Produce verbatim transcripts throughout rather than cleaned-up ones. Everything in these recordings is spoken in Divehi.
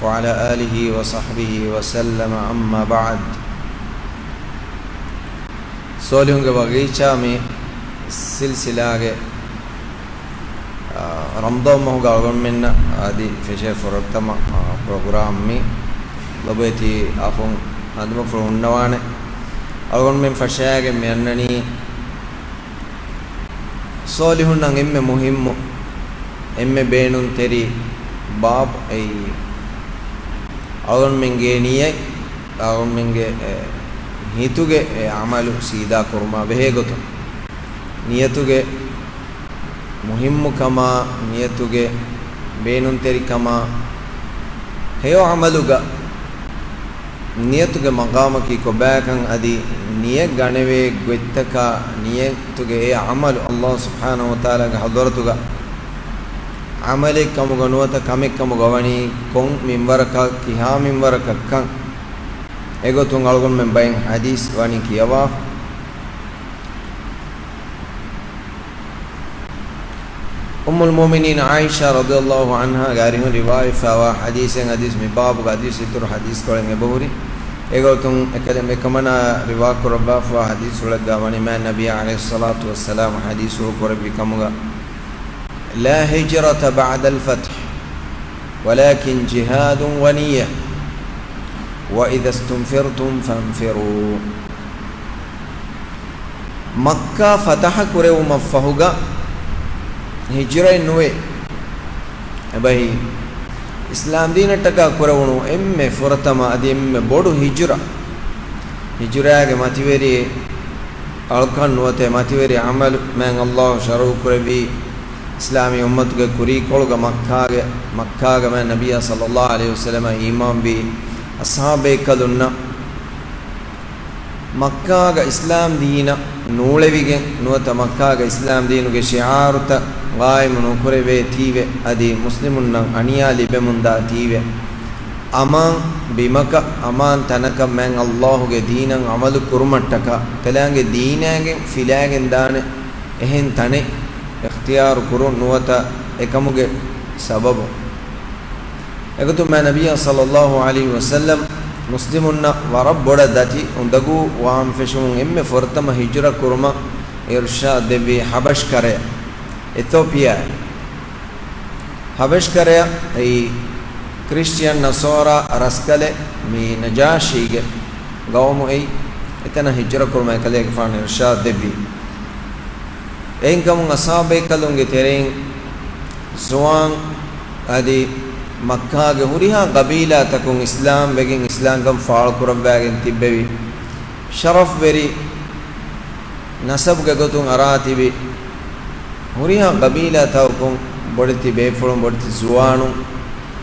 وعلى آله وصحبه وسلم، أما بعد. ޞޯލިޙުންގެ ބަގީޗާ މި ސިލްސިލާގެ، އާ، ރަމަޟާން މަހުގަ އަޅުގަނޑުމެންނަށް އަދި ފެށޭ ފުރަތަމަ، އާ، ޕްރޮގްރާމް މި. ލޮބުވެތި އަޚުން ހަނދުމަފުޅު ހުންނަވާނެ. އަޅުގަނޑުމެން ފަށައިގެން މި އަންނަނީ، ޞޯލިޙުންނަށް އެންމެ މުހިއްމު، އެންމެ ބޭނުންތެރި ބާބު އެއީ، އަޅުގަނޑުމެންގެ ނިޔަތް، އަޅުގަނޑުމެންގެ، އެ، ހިތުގެ އެ ޢަމަލު ސީދާ ކުރުމާ ބެހޭ ގޮތުން، ނިޔަތުގެ މުހިއްމުކަމާ، ނިޔަތުގެ ބޭނުންތެރިކަމާ، ހެޔޮ ޢަމަލުގަ ނިޔަތުގެ މަގާމަކީ ކޮބާކަން އަދި ނިޔަތް ގަނެވޭ ގޮތްތަކާ، ނިޔަތުގެ އެ ޢަމަލު ﷲ ސުބްޙާނަހޫ ވަތަޢާލާގެ ޙަޟްރަތުގަ ޢަމަލެއްކަމުގަ ނުވަތަ ކަމެއްކަމުގަ ވަނީ ކޮން މިންވަރަކަށް، ކިހާ މިންވަރަކަށްކަން. އެގޮތުން އަޅުގަނޑުމެން ބައެއް ޙަދީޘް ވަނީ ކިޔަވާފަ. އުއްމުލް މުއުމިނީން ޢާއިޝާ ރަޟިޔަﷲ ޢަންހާގެ އަރިހުން ރިވާވެފައިވާ ޙަދީޘެއް، ޙަދީޘް މި ބާބުގަ ޙަދީޘް އިތުރު ޙަދީޘްކޮޅެއް އެބަހުރި. އެގޮތުން އެކަލެ މިކަމަނާ ރިވާކުރައްވާފައިވާ ޙަދީޘްފުޅެއްގަ ވަނީ މާތް ނަބިއްޔާ ޢަލައިހިއްޞަލާތު ވައްސަލާމް ޙަދީޘްފުޅު ކުރެއްވި ކަމުގަ، لا هجرة بعد الفتح ولكن جهاد ونية وإذا استنفرتم فانفروا. މައްކާ ފަތަޙަ ކުރެވުމަށްފަހުގަ ހިޖުރައެއް ނުވޭ. އެބަހީ، އިސްލާމް ދީނަށްޓަކާ ކުރެވުނު އެންމެ ފުރަތަމަ އަދި އެންމެ ބޮޑު ހިޖުރަ. ހިޖުރާގެ މަތިވެރި އަޅުކަން ނުވަތަ މަތިވެރި ޢަމަލު މާތް ﷲ ޝަރުޢު ކުރެއްވީ އިސްލާމީ އުއްމަތުގެ ކުރީކޮޅުގަ މައްކާގެ، މައްކާގަ މާތް ނަބިއްޔާ ޞައްލަﷲ ޢަލައިހި ވަސައްލަމަށް އީމާންވި އަޞްޙާބޭކަލުންނަށް މައްކާގަ އިސްލާމް ދީނަށް ނޫޅެވިގެން ނުވަތަ މައްކާގަ އިސްލާމް ދީނުގެ ޝިޢާރުތައް ގާއިމު ނުކުރެވޭތީވެ އަދި މުސްލިމުންނަށް އަނިޔާ ލިބެމުންދާތީވެ، އަމާން ބިމަކަށް، އަމާން ތަނަކަށް މާތް ﷲ ގެ ދީނަށް ޢަމަލު ކުރުމަށްޓަކާ، އެކަލާނގެ ދީނާގެން ފިލާގެން ދާނެ އެހެން ތަނެއް އިޚްތިޔާރު ކުރުން ނުވަތަ އެކަމުގެ ސަބަބުން. އެގޮތުން މާތް ނަބިއްޔާ ޞައްލަﷲ ޢަލައިހި ވަސައްލަމް މުސްލިމުންނަށް ވަރަށް ބޮޑަށް ދަތި އުނދަގޫ ވާން ފެށުމުން އެންމެ ފުރަތަމަ ހިޖުރަ ކުރުމަށް އިރުޝާދު ދެއްވީ ޙަބަޝް ކަރަޔަށް، އެތޯޕިއާއަށް. ޙަބަޝް ކަރަޔަށް އެއީ ކްރިސްޓިއަން ނަޞާރާ ރަސްކަލެއް، މި ނަޖާޝީގެ ގައުމު އެއީ، އެތަނަށް ހިޖުރަ ކުރުމަށް އެކަލޭގެފާނު އިރުޝާދު ދެއްވީ. އެހެންކަމުން އަޞްޙާބޭކަލުންގެ ތެރެއިން ޒުވާން އަދި މައްކާގެ ހުރިހާ ގަބީލާތަކުން އިސްލާމް ވެގެން އިސްލާމްކަން ފާޅުކުރައްވާގެން ތިއްބެވި ޝަރަފްވެރި ނަސަބުގެ ގޮތުން އަރާތިބި ހުރިހާ ގަބީލާތަކުން ބޮޑެތި ބޭފުޅުން، ބޮޑެތި ޒުވާނުން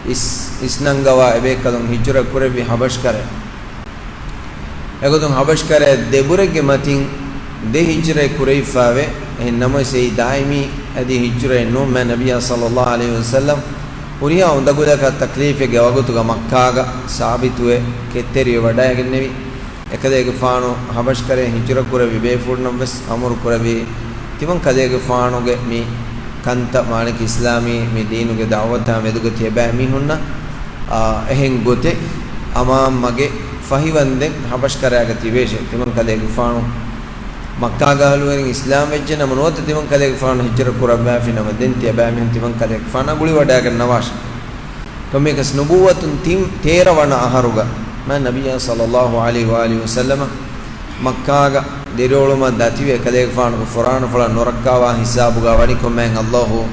އިސް، އިސްނަންގަވާ އެބޭކަލުން ހިޖުރަ ކުރެއްވި ޙަބަޝްކަރަޔަށް. އެގޮތުން ޙަބަޝްކަރަޔަށް ދެބުރެއްގެ މަތިން ދެ ހިޖުރައެއް ކުރެވިފައެވެ. އެހެން ނަމަވެސް އެއީ ދާއިމީ އަދި ހިޖުރައެއް ނޫން. މާތް ނަބިއްޔާ ޞައްލަﷲ ޢަލައިހި ވަސައްލަމް ހުރިހާ އުނދަގުލަކާ ތަކްލީފެއްގެ ވަގުތުގަ މައްކާގަ ސާބިތުވެ ކެތްތެރިވެ ވަޑައިގެންނެވި. އެކަލޭގެފާނު ޙަބަޝްކަރަޔަށް ހިޖުރަ ކުރެއްވި ބޭފުޅުންނަށްވެސް އަމުރު ކުރެއްވީ، ތިމަން ކަލޭގެފާނުގެ މި ކަންތައް، މާނައަކީ އިސްލާމީ މި ދީނުގެ ދަޢުވަތާ މެދުގަ ތިޔަބައިމީހުންނަށް، އާ، އެހެން ގޮތެއް އަމާން މަގެއް ފަހިވަންދެން ޙަބަޝްކަރަޔާގަ ތިބޭށޭ. ތިމަން ކަލޭގެފާނު މައްކާގަ އަހުލުވެރިން އިސްލާމް ވެއްޖެ ނަމަ ނުވަތަ ތިމަން ކަލޭގެފާނު ހިޖުރަ ކުރައްވާފި ނަމަ، ދެން ތިޔަބައިމީހުން ތިމަން ކަލޭގެފާނާ ގުޅިވަޑައިގަންނަވާށޭ. ކޮންމެއަކަސް ނުބުއްވަތުން ތިން، ތޭރަ ވަނަ އަހަރުގަ މާތް ނަބިއްޔާ ޞައްލަﷲ ޢަލައިހި ވައާލިހި ވަސައްލަމަ މައްކާގަ ދިރިއުޅުމަށް ދަތިވެ، ކަލޭގެފާނުގެ ފުރާނަފުޅަށް ނުރައްކާވާ ހިސާބުގަ ވަނި ކޮށް މާތް ﷲ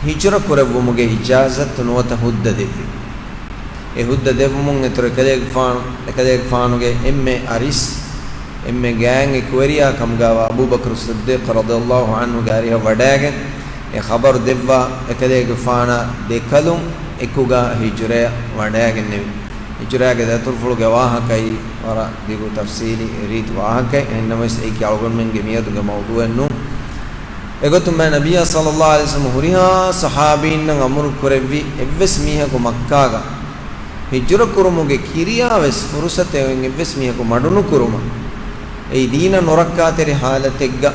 ހިޖުރަ ކުރެއްވުމުގެ އިޖާޒަތު ނުވަތަ ހުއްދަ ދެއްވި. އެ ހުއްދަ ދެއްވުމުން އެތުރު އެކަލޭގެފާނު، އެކަލޭގެފާނުގެ އެންމެ އަރިސް، އެންމެ ގާތް އެކުވެރިޔާ ކަމުގައިވާ އަބޫބަކުރު ޞިއްދީޤް ރަޟިޔަﷲ ޢަންހުގެ އަރިހަށް ވަޑައިގެން، އެ ޚަބަރު ދެއްވާ އެކަލޭގެފާނާ ދެކަލުން އެކުގަ ހިޖުރަޔަށް ވަޑައިގެންނެވި. ހިޖުރާގެ ދަތުރުފުޅުގެ ވާހަކައީ ވަރަށް ދިގު ތަފްޞީލީ ރީތި ވާހަކައެއް. އެހެންނަމަވެސް އެއީކީ އަޅުގަނޑުމެންގެ މިއަދުގެ މައުޟޫޢެއް ނޫން. އެގޮތުން މާތް ނަބިއްޔާ ޞައްލަﷲ ޢަލައިހި ވަސައްލަމަ ހުރިހާ ޞަޙާބީންނަށް އަމުރު ކުރެއްވި އެއްވެސް މީހަކު މައްކާގަ ހިޖުރަ ކުރުމުގެ ކިރިޔާވެސް ފުރުޞަތެއް އޮތް އެއްވެސް މީހަކު މަޑުނުކުރުމަށް. އެއީ ދީނަށް ނުރައްކާތެރި ޙާލަތެއްގަ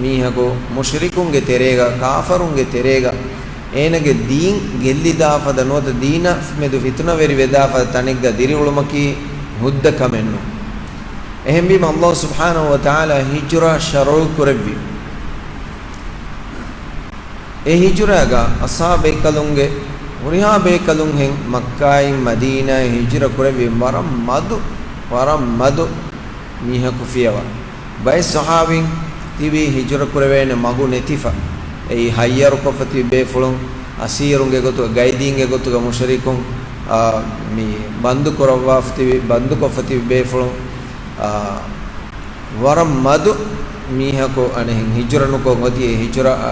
މީހަކު މުޝްރިކުންގެ ތެރޭގަ، ކާފަރުންގެ ތެރޭގަ އޭނަގެ ދީން ގެއްލިދާ ފަދަ ނުވަތަ ދީނާ މެދު ފިތުނަވެރި ވެދާ ފަދަ ތަނެއްގަ ދިރިއުޅުމަކީ ހުއްދަ ކަމެއް ނޫން. އެހެންވީމަ ﷲ ސުބްޙާނަހޫ ވަތަޢާލާ ހިޖުރަ ޝަރުޢު ކުރެއްވި. އެ ހިޖުރާގަ އަޞްޙާބޭކަލުންގެ ހުރިހާ ބޭކަލުންހެން މައްކާއިން މަދީނާއަށް ހިޖުރަ ކުރެއްވި ވަރަށް މަދު، ވަރަށް މަދު މީހަކު ފިޔަވާ. ބައެއް ޞަޙާބީން ތިބީ ހިޖުރަ ކުރެވޭނެ މަގު ނެތިފަ. އެއީ ހައްޔަރުކޮށްފަ ތިބި ބޭފުޅުން، އަސީރުންގެ ގޮތުގަ، ގައިދީންގެ ގޮތުގަ މުޝްރިކުން، އާ، މި ބަންދު ކުރައްވާފަ ތިބި، ބަންދުކޮށްފަ ތިބި ބޭފުޅުން، އާ، ވަރަށް މަދު މީހަކު އަނެއްހެން ހިޖުރަ ނުކޮށް އޮތީ. އެ ހިޖުރަ، އާ،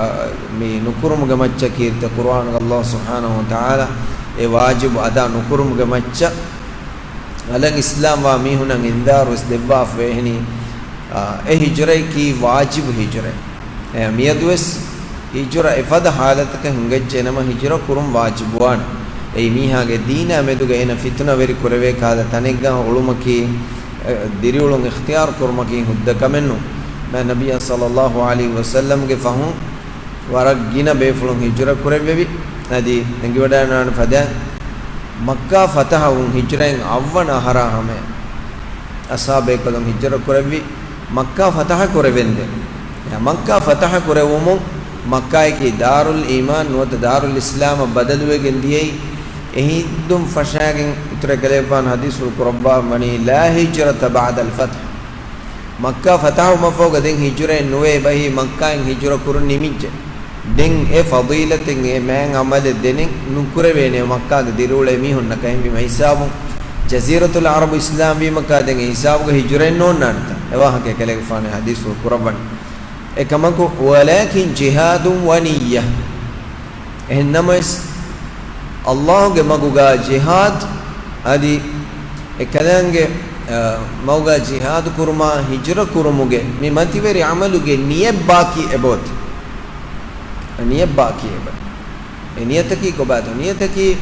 މި ނުކުރުމުގެ މައްޗަށް ކީރިތި ޤުރުއާނުގަ ﷲ ސުބްޙާނަހޫ ވަތަޢާލާ އެ ވާޖިބު އަދާ ނުކުރުމުގެ މައްޗަށް އަލަށް އިސްލާމްވާ މީހުނަށް އިންޒާރު ވެސް ދެއްވާފަ ވޭހެނީ، އާ، އެ ހިޖުރައަކީ ވާޖިބު ހިޖުރައެއް. އެ، މިއަދުވެސް ހިޖުރަ އެފަދަ ހާލަތަކަށް ހިނގައްޖެ ނަމަ، ހިޖުރަ ކުރުން ވާޖިބުވާނެ. އެއީ މީހާގެ ދީނާ މެދުގަ އޭނަ ފިތުނަވެރި ކުރެވޭ ކަހަލަ ތަނެއްގަ އުޅުމަކީ، އެ، ދިރިއުޅުން އިޚްތިޔާރު ކުރުމަކީ ހުއްދަ ކަމެއް ނޫން. މާތް ނަބިއްޔާ ޞައްލައްލާހު ޢަލައިހި ވަސައްލަމްގެ ފަހުން ވަރަށް ގިނަ ބޭފުޅުން ހިޖުރަ ކުރެއްވެވި. އަދި އެނގިވަޑައިގަންނަވާނެ ފަދައިން، މައްކާ ފަތަޙަވުން ހިޖުރައިން އަށްވަނަ އަހަރާ ހަމަޔަށް އަޞްޙާބޭކަލުން ހިޖުރަ ކުރެއްވި. މައްކާ ފަތަޙަ ކުރެވެންދެން. މައްކާ ފަތަޙަ ކުރެވުމުން މައްކާއަކީ ދާރުލް އީމާން ނުވަތަ ދާރުލް އިސްލާމަށް ބަދަލުވެގެން ދިޔައީ. އެހިނދުން ފަށާގެން އިތުރަށް ކަލޭގެފާނު ޙަދީޘްފުޅު ކުރައްވާ ވަނީ، لا هجرة بعد الفتح. މައްކާ ފަތަޙުވުމަށްފަހުގަ ދެން ހިޖުރައެއް ނުވޭ، އެބަހީ މައްކާއިން ހިޖުރަ ކުރުން ނިމިއްޖެ. ދެން އެ ފަޟީލަތެއް، އެ މާތް ޢަމަލެއް ދެނެއް ނުކުރެވޭނެ މައްކާގެ ދިރިއުޅޭ މީހުންނަކަށް. އެހެންވީމަ ހިސާބުން ޖަޒީރަތުލް ޢަރަބު އިސްލާމްވީމަކާ ދެން އެ ހިސާބުގަ ހިޖުރައެއް ނޯންނާނެތަ؟ އެ ވާހަކަ ކަލޭގެފާނު ޙަދީޘްފުޅު ކުރައްވަނީ. އެކަމަކު، ولكن جهاد ونية. އެހެންނަމަވެސް، ﷲގެ މަގުގަ ޖިހާދު އަދި އެކަލާނގެ، އަ، މަގުގަ ޖިހާދު ކުރުމާ ހިޖުރަ ކުރުމުގެ މި މަތިވެރި ޢަމަލުގެ ނިޔަތް ބާކީ އެބައޮތޭ. ނިޔަތް ބާކީ އެބަ. އެ ނިޔަތަކީ ކޮބާތޯ؟ ނިޔަތަކީ،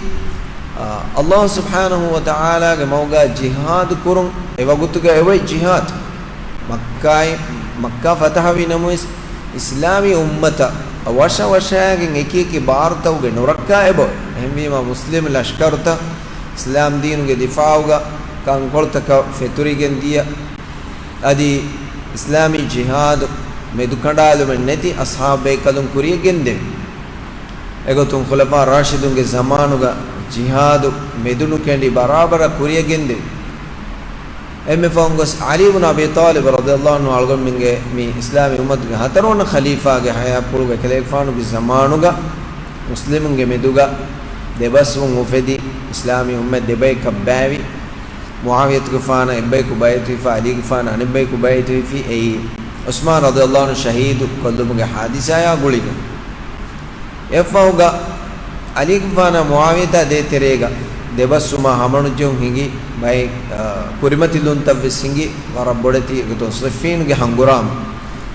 އަ، ﷲ ސުބްޙާނަހޫ ވަތަޢާލާގެ މަގުގަ ޖިހާދު ކުރުން. އެ ވަގުތުގަ އެބައޮތް ޖިހާދު. މައްކާއި، މައްކާ ފަތަޙަވި ނަމަވެސް، އިސްލާމީ އުއްމަތަށް ވަށަވަށައިގެން އެކިއެކި ބާރުތަކުގެ ނުރައްކާ އެބައޮތް. އެހެންވީމަ، މުސްލިމް ލަޝްކަރުތައް އިސްލާމް ދީނުގެ ދިފާޢުގަ ކަންކޮޅުތަކަށް ފެތުރިގެން ދިޔަ، އަދި އިސްލާމީ ޖިހާދު މެދުކަނޑާލުމެއް ނެތި އަޞްޙާބުބޭކަލުން ކުރިޔަށް ގެންދެވި. އެގޮތުން ޚުލަފާ ރާޝިދުންގެ ޒަމާނުގަ ޖިހާދު މެދުނުކެނޑި ބަރާބަރަށް ކުރިޔަށް ގެންދެވި. އެންމެ ފަހުން ގޮސް ޢަލީ ބުން އަބީ ޠާލިބް ރަޟިޔަﷲ ޢަންހު އަޅުގަނޑުމެންގެ މި އިސްލާމީ އުއްމަތުގެ ހަތަރުވަނަ ޚަލީފާގެ ޙަޔާތްޕުޅުގަ ކަލޭގެފާނުގެ ޒަމާނުގަ މުސްލިމުންގެ މެދުގަ ދެބަސްވުން އުފެދި، އިސްލާމީ އުއްމަތް ދެބަޔަކަށް ބައިވި، މުޢާވިޔަތުގެފާނަށް އެއްބަޔަކު ބައިތުވެފަ، ޢަލީގެފާނަށް އަނެއްބަޔަކު ބައިތުވެފި، އެއީ ޢުސްމާން ރަޟިޔަﷲ ޢަންހު ޝަހީދު ކޮށްލުމުގެ ޙާދިސާޔާ ގުޅިގެން. އެއަށްފަހުގަ ޢަލީގެފާނާ މުޢާވިޔަތާ ދޭތެރޭގަ ދެބަސްވުމާ ހަމަނުޖެހުން ހިނގި ބައެއް، އަ، ކުރިމަތިލުންތައްވެސް ހިނގި ވަރަށް ބޮޑެތި އެގޮތުން ޞިއްފީނުގެ ހަނގުރާމަ.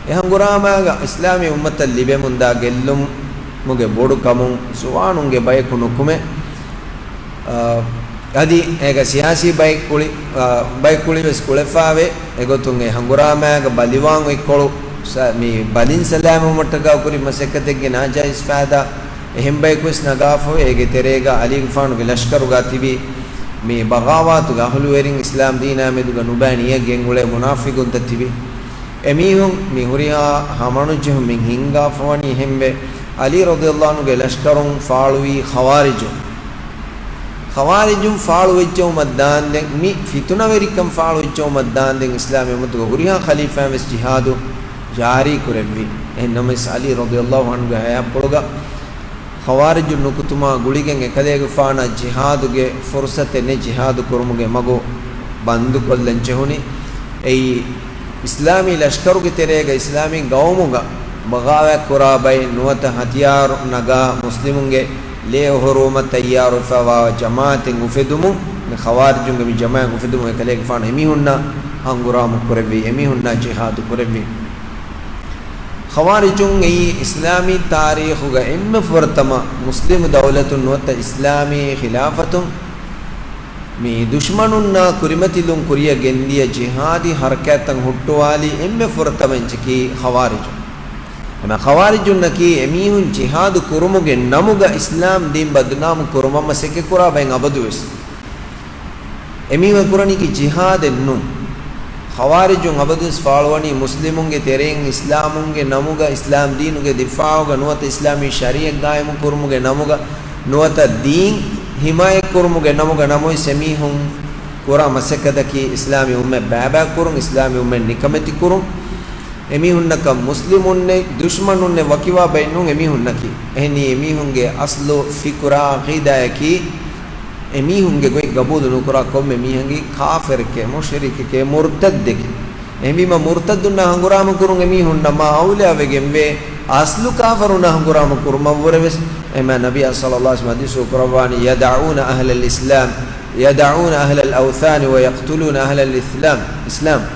އެ ހަނގުރާމާގަ އިސްލާމީ އުއްމަތަށް ލިބެމުންދާ ގެއްލުމުގެ ބޮޑުކަމުން ޒުވާނުންގެ ބަޔަކު ނުކުމެ، އަ، އަދި އޭގަ ސިޔާސީ ބައެއްކުޅި، އަ، ބައެއްކުޅިވެސް ކުޅެފާވޭ. އެގޮތުން އެ ހަނގުރާމާގަ ބަލިވާން އޮތްކޮޅު ސަ-، މި ބަލިން ސަލާމަތްވުމަށްޓަކާ ކުރި މަސައްކަތެއްގެ ނާޖާއިޒް ފައިދާ އެހެން ބަޔަކުވެސް ނަގާފަވޭ. އޭގެ ތެރޭގަ ޢަލީގެފާނުގެ ލަޝްކަރުގަ ތިބި މި ބަޣާވާތުގެ އަހުލުވެރިން، އިސްލާމް ދީނާ މެދުގަ ނުބައި ނިޔަތް ގެންގުޅޭ މުނާފިޤުންތައް ތިބި. އެމީހުން މި ހުރިހާ ހަމަނުޖެހުމިން ހިންގާފަވަނީ އެހެންވެ، ޢަލީ ރަޟިޔަﷲ ޢަންހުގެ ލަޝްކަރުން ފާޅުވީ ޚަވާރިޖުން. ޚަވާރިޖުން ފާޅުވެއްޖައުމަށް ދާންދެން، މި ފިތުނަވެރިކަން ފާޅުވެއްޖައުމަށް ދާންދެން، އިސްލާމީ އުއްމަތުގެ ހުރިހާ ޚަލީފާއިން ވެސް ޖިހާދު ޖާރީ ކުރެއްވި. އެހެން ނަމަވެސް، ޢަލީ ރަޟިޔަﷲ ޢަންހުގެ ޙަޔާތްޕުޅުގަ ޚަވާރިޖުން ނުކުތުމާ ގުޅިގެން އެކަލޭގެފާނަށް ޖިހާދުގެ ފުރުޞަތެއް ނެތް، ޖިހާދު ކުރުމުގެ މަގު ބަންދުކޮށްލަން ޖެހުނީ. އެއީ، އިސްލާމީ ލަޝްކަރުގެ ތެރޭގަ އިސްލާމީ ގައުމުގަ ބަޣާވާތް ކުރާ ބައެއް ނުވަތަ ހަތިޔާރު ނަގާ މުސްލިމުންގެ ލޭ އޮހޮރުވުމަށް ތައްޔާރުވެފައިވާ ޖަމާޢަތެއް އުފެދުމުން، މި ޚަވާރިޖުންގެ މި ޖަމާޢަތް އުފެދުމުން އެކަލޭގެފާނު އެމީހުންނާ ހަނގުރާމަ ކުރެއްވި، އެމީހުންނާ ޖިހާދު ކުރެއްވި. ޚަވާރިޖުން އެއީ އިސްލާމީ ތާރީޚުގަ އެންމެ ފުރަތަމަ މުސްލިމު ދައުލަތުން ނުވަތަ އިސްލާމީ ޚިލާފަތުން މި ދުޝްމަނުންނާ ކުރިމަތިލުން ކުރިޔަށް ގެންދިޔަ ޖިހާދީ ހަރަކާތްތައް ހުއްޓުވާލި އެންމެ ފުރަތަމަ އެއްޗަކީ ޚަވާރިޖުން. އެމަ ޚަވާރިޖުންނަކީ އެމީހުން ޖިހާދު ކުރުމުގެ ނަމުގަ އިސްލާމް ދީން ބަދުނާމު ކުރުމަށް މަސައްކަތް ކުރާ ބައެއް އަބަދުވެސް. އެމީހުން ކުރަނީކީ ޖިހާދެއް ނޫން. ޚަވާރިޖުން އަބަދުވެސް ފާޅުވަނީ މުސްލިމުންގެ ތެރެއިން އިސްލާމުންގެ ނަމުގަ، އިސްލާމް ދީނުގެ ދިފާޢުގަ، ނުވަތަ އިސްލާމީ ޝަރީޢަތް ގާއިމު ކުރުމުގެ ނަމުގަ، ނުވަތަ ދީން ޙިމާޔަތް ކުރުމުގެ ނަމުގަ. ނަމަވެސް އެމީހުން ކުރާ މަސައްކަތަކީ އިސްލާމީ އުއްމަތް ބައިބައި ކުރުން، އިސްލާމީ އުއްމަތް ނިކަމެތި ކުރުން. އެމީހުންނަކަށް މުސްލިމުންނެއް ދުޝްމަނުންނެއް ވަކިވާ ބައެއް ނޫން އެމީހުންނަކީ. އެހެނީ އެމީހުންގެ އަސްލު ފިކުރާ ޢަޤީދާއަކީ އެމީހުންގެ ގޮތް ގަބޫލު ނުކުރާ ކޮންމެ މީހަކީ ކާފިރެކޭ، މުޝްރިކެކޭ، މުރްތައްދެކޭ. އެހެންވީމަ މުރްތައްދުންނާ ހަނގުރާމަ ކުރުން އެމީހުންނަށް މާ އައުލާވެގެންވޭ، އަސްލު ކާފަރުންނާ ހަނގުރާމަ ކުރުމަށްވުރެވެސް. އެމަ ނަބިއްޔާ ޞައްލައްލާހު ޢަލައިހި ވަސައްލަމަ ޙަދީޘް ކުރައްވާނީ، يدعون أهل الإسلام، يدعون أهل الأوثان ويقتلون أهل الإسلام، އިސްލާމް.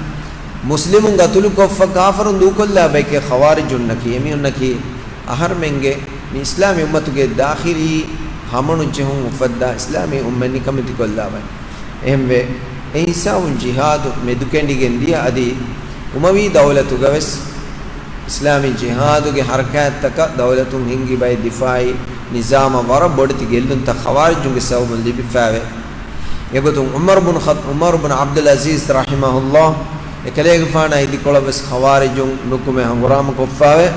މުސްލިމުން ގަތުލުކޮށްފަ ކާފަރުން ދޫކޮށްލާ ބައެކޭ ޚަވާރިޖުންނަކީ. އެމީހުންނަކީ އަހަރުމެންގެ މި އިސްލާމީ އުއްމަތުގެ ދާޚިލީ ހަމަނުޖެހުން އުފައްދާ އިސްލާމީ އުއްމަތް ނިކަމެތިކޮށްލާ ބައެއް. އެހެންވެ، އެ ހިސާބުން ޖިހާދު މެދުކެނޑިގެން ދިޔަ އަދި އުމަވީ ދައުލަތުގަވެސް އިސްލާމީ ޖިހާދުގެ ހަރަކާތްތަކަށް ދައުލަތުން ހިންގި ބައެއް ދިފާޢީ ނިޒާމަށް ވަރަށް ބޮޑެތި ގެއްލުންތައް ޚަވާރިޖުންގެ ސަބަބުން ލިބިފާވޭ. އެގޮތުން ޢުމަރު ބުން ޚައް-، ޢުމަރު ބުން ޢަބްދުލް ޢަޒީޒް ރަޙިމަހުﷲ އެކަލޭގެފާނާ އިދިކޮޅަށް ވެސް ޚަވާރިޖުން ނުކުމެ ހަނގުރާމަކޮށްފާވެ.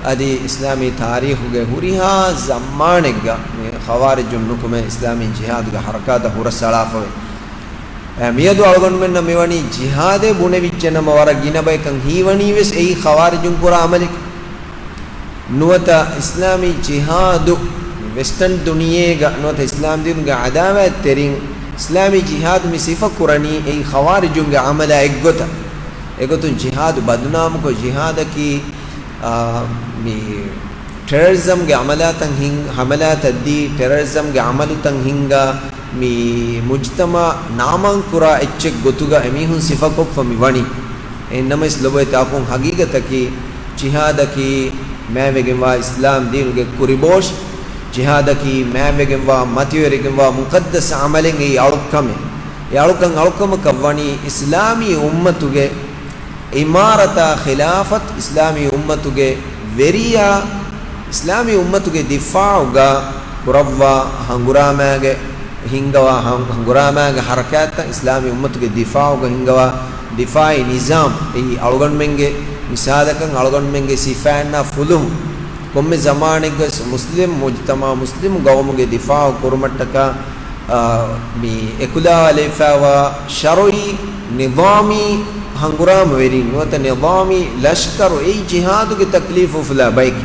އަދި އިސްލާމީ ތާރީޚުގެ ހުރިހާ ޒަމާނެއްގަ މި ޚަވާރިޖުން ނުކުމެ އިސްލާމީ ޖިހާދުގެ ހަރަކާތަށް ހުރަސްއަޅާފަވޭ. އެ، މިއަދު އަޅުގަނޑުމެންނަށް މިވަނީ ޖިހާދޭ ބުނެވިއްޖެނަމަ ވަރަށް ގިނަ ބަޔަކަށް ހީވަނީވެސް އެއީ ޚަވާރިޖުން ކުރާ ޢަމަލެކޭ. ނުވަތަ އިސްލާމީ ޖިހާދު ވެސްޓަން ދުނިޔޭގަ ނުވަތަ އިސްލާމް ދީނުގެ ޢަދާވާތްތެރިން އިސްލާމީ ޖިހާދު މި ސިފަ ކުރަނީ އެއީ ޚަވާރިޖުންގެ ޢަމަލާ އެއްގޮތަށް. އެގޮތުން ޖިހާދު ބަދުނާމުކޮށް ޖިހާދަކީ، އާ، މި ޓެރަރިޒަމްގެ ޢަމަލާތައް ހިން-، ޙަމަލާތައް ދީ، ޓެރަރިޒަމްގެ ޢަމަލުތައް ހިންގާ، މި މުޖްތަމަޢަށް ނާމާން ކުރާ އެއްޗެއް ގޮތުގަ އެމީހުން ސިފަކޮށްފަ މި ވަނީ. އެހެންނަމަވެސް ލޮބުވެތި އަޚުން، ޙަޤީޤަތަކީ ޖިހާދަކީ މާތްވެގެންވާ އިސްލާމް ދީނުގެ ކުރިބޯށި، ޖިހާދަކީ މާތްވެގެންވާ މަތިވެރިގެންވާ މުޤައްދަސް ޢަމަލެއް. އެއީ އަޅުކަމެއް. އެ އަޅުކަން އަޅުކަމަކަށް ވަނީ އިސްލާމީ އުއްމަތުގެ ޢިމާރަތާ ޚިލާފަތު، އިސްލާމީ އުއްމަތުގެ ވެރިޔާ، އިސްލާމީ އުއްމަތުގެ ދިފާޢުގަ ކުރައްވާ ހަނގުރާމާގެ ހިންގަވާ ހަން-، ހަނގުރާމާގެ ޙަރަކާތްތައް، އިސްލާމީ އުއްމަތުގެ ދިފާޢުގަ ހިންގަވާ ދިފާޢީ ނިޒާމް. އެއީ އަޅުގަނޑުމެންގެ މިސާލަކަށް އަޅުގަނޑުމެންގެ ސިފައިންނާ ފުލުހުން. ކޮންމެ ޒަމާނެއްގަވެސް މުސްލިމް މުޖްތަމަޢު، މުސްލިމް ޤައުމުގެ ދިފާޢު ކުރުމަށްޓަކާ، އާ، މި އެކުލާލެވިފައިވާ ޝަރުޢީ ނިޒާމީ ހަނގުރާމަވެރިން ނުވަތަ ނިޒާމީ ލަޝްކަރު އެއީ ޖިހާދުގެ ތަކްލީފު އުފުލާ ބައެކޭ.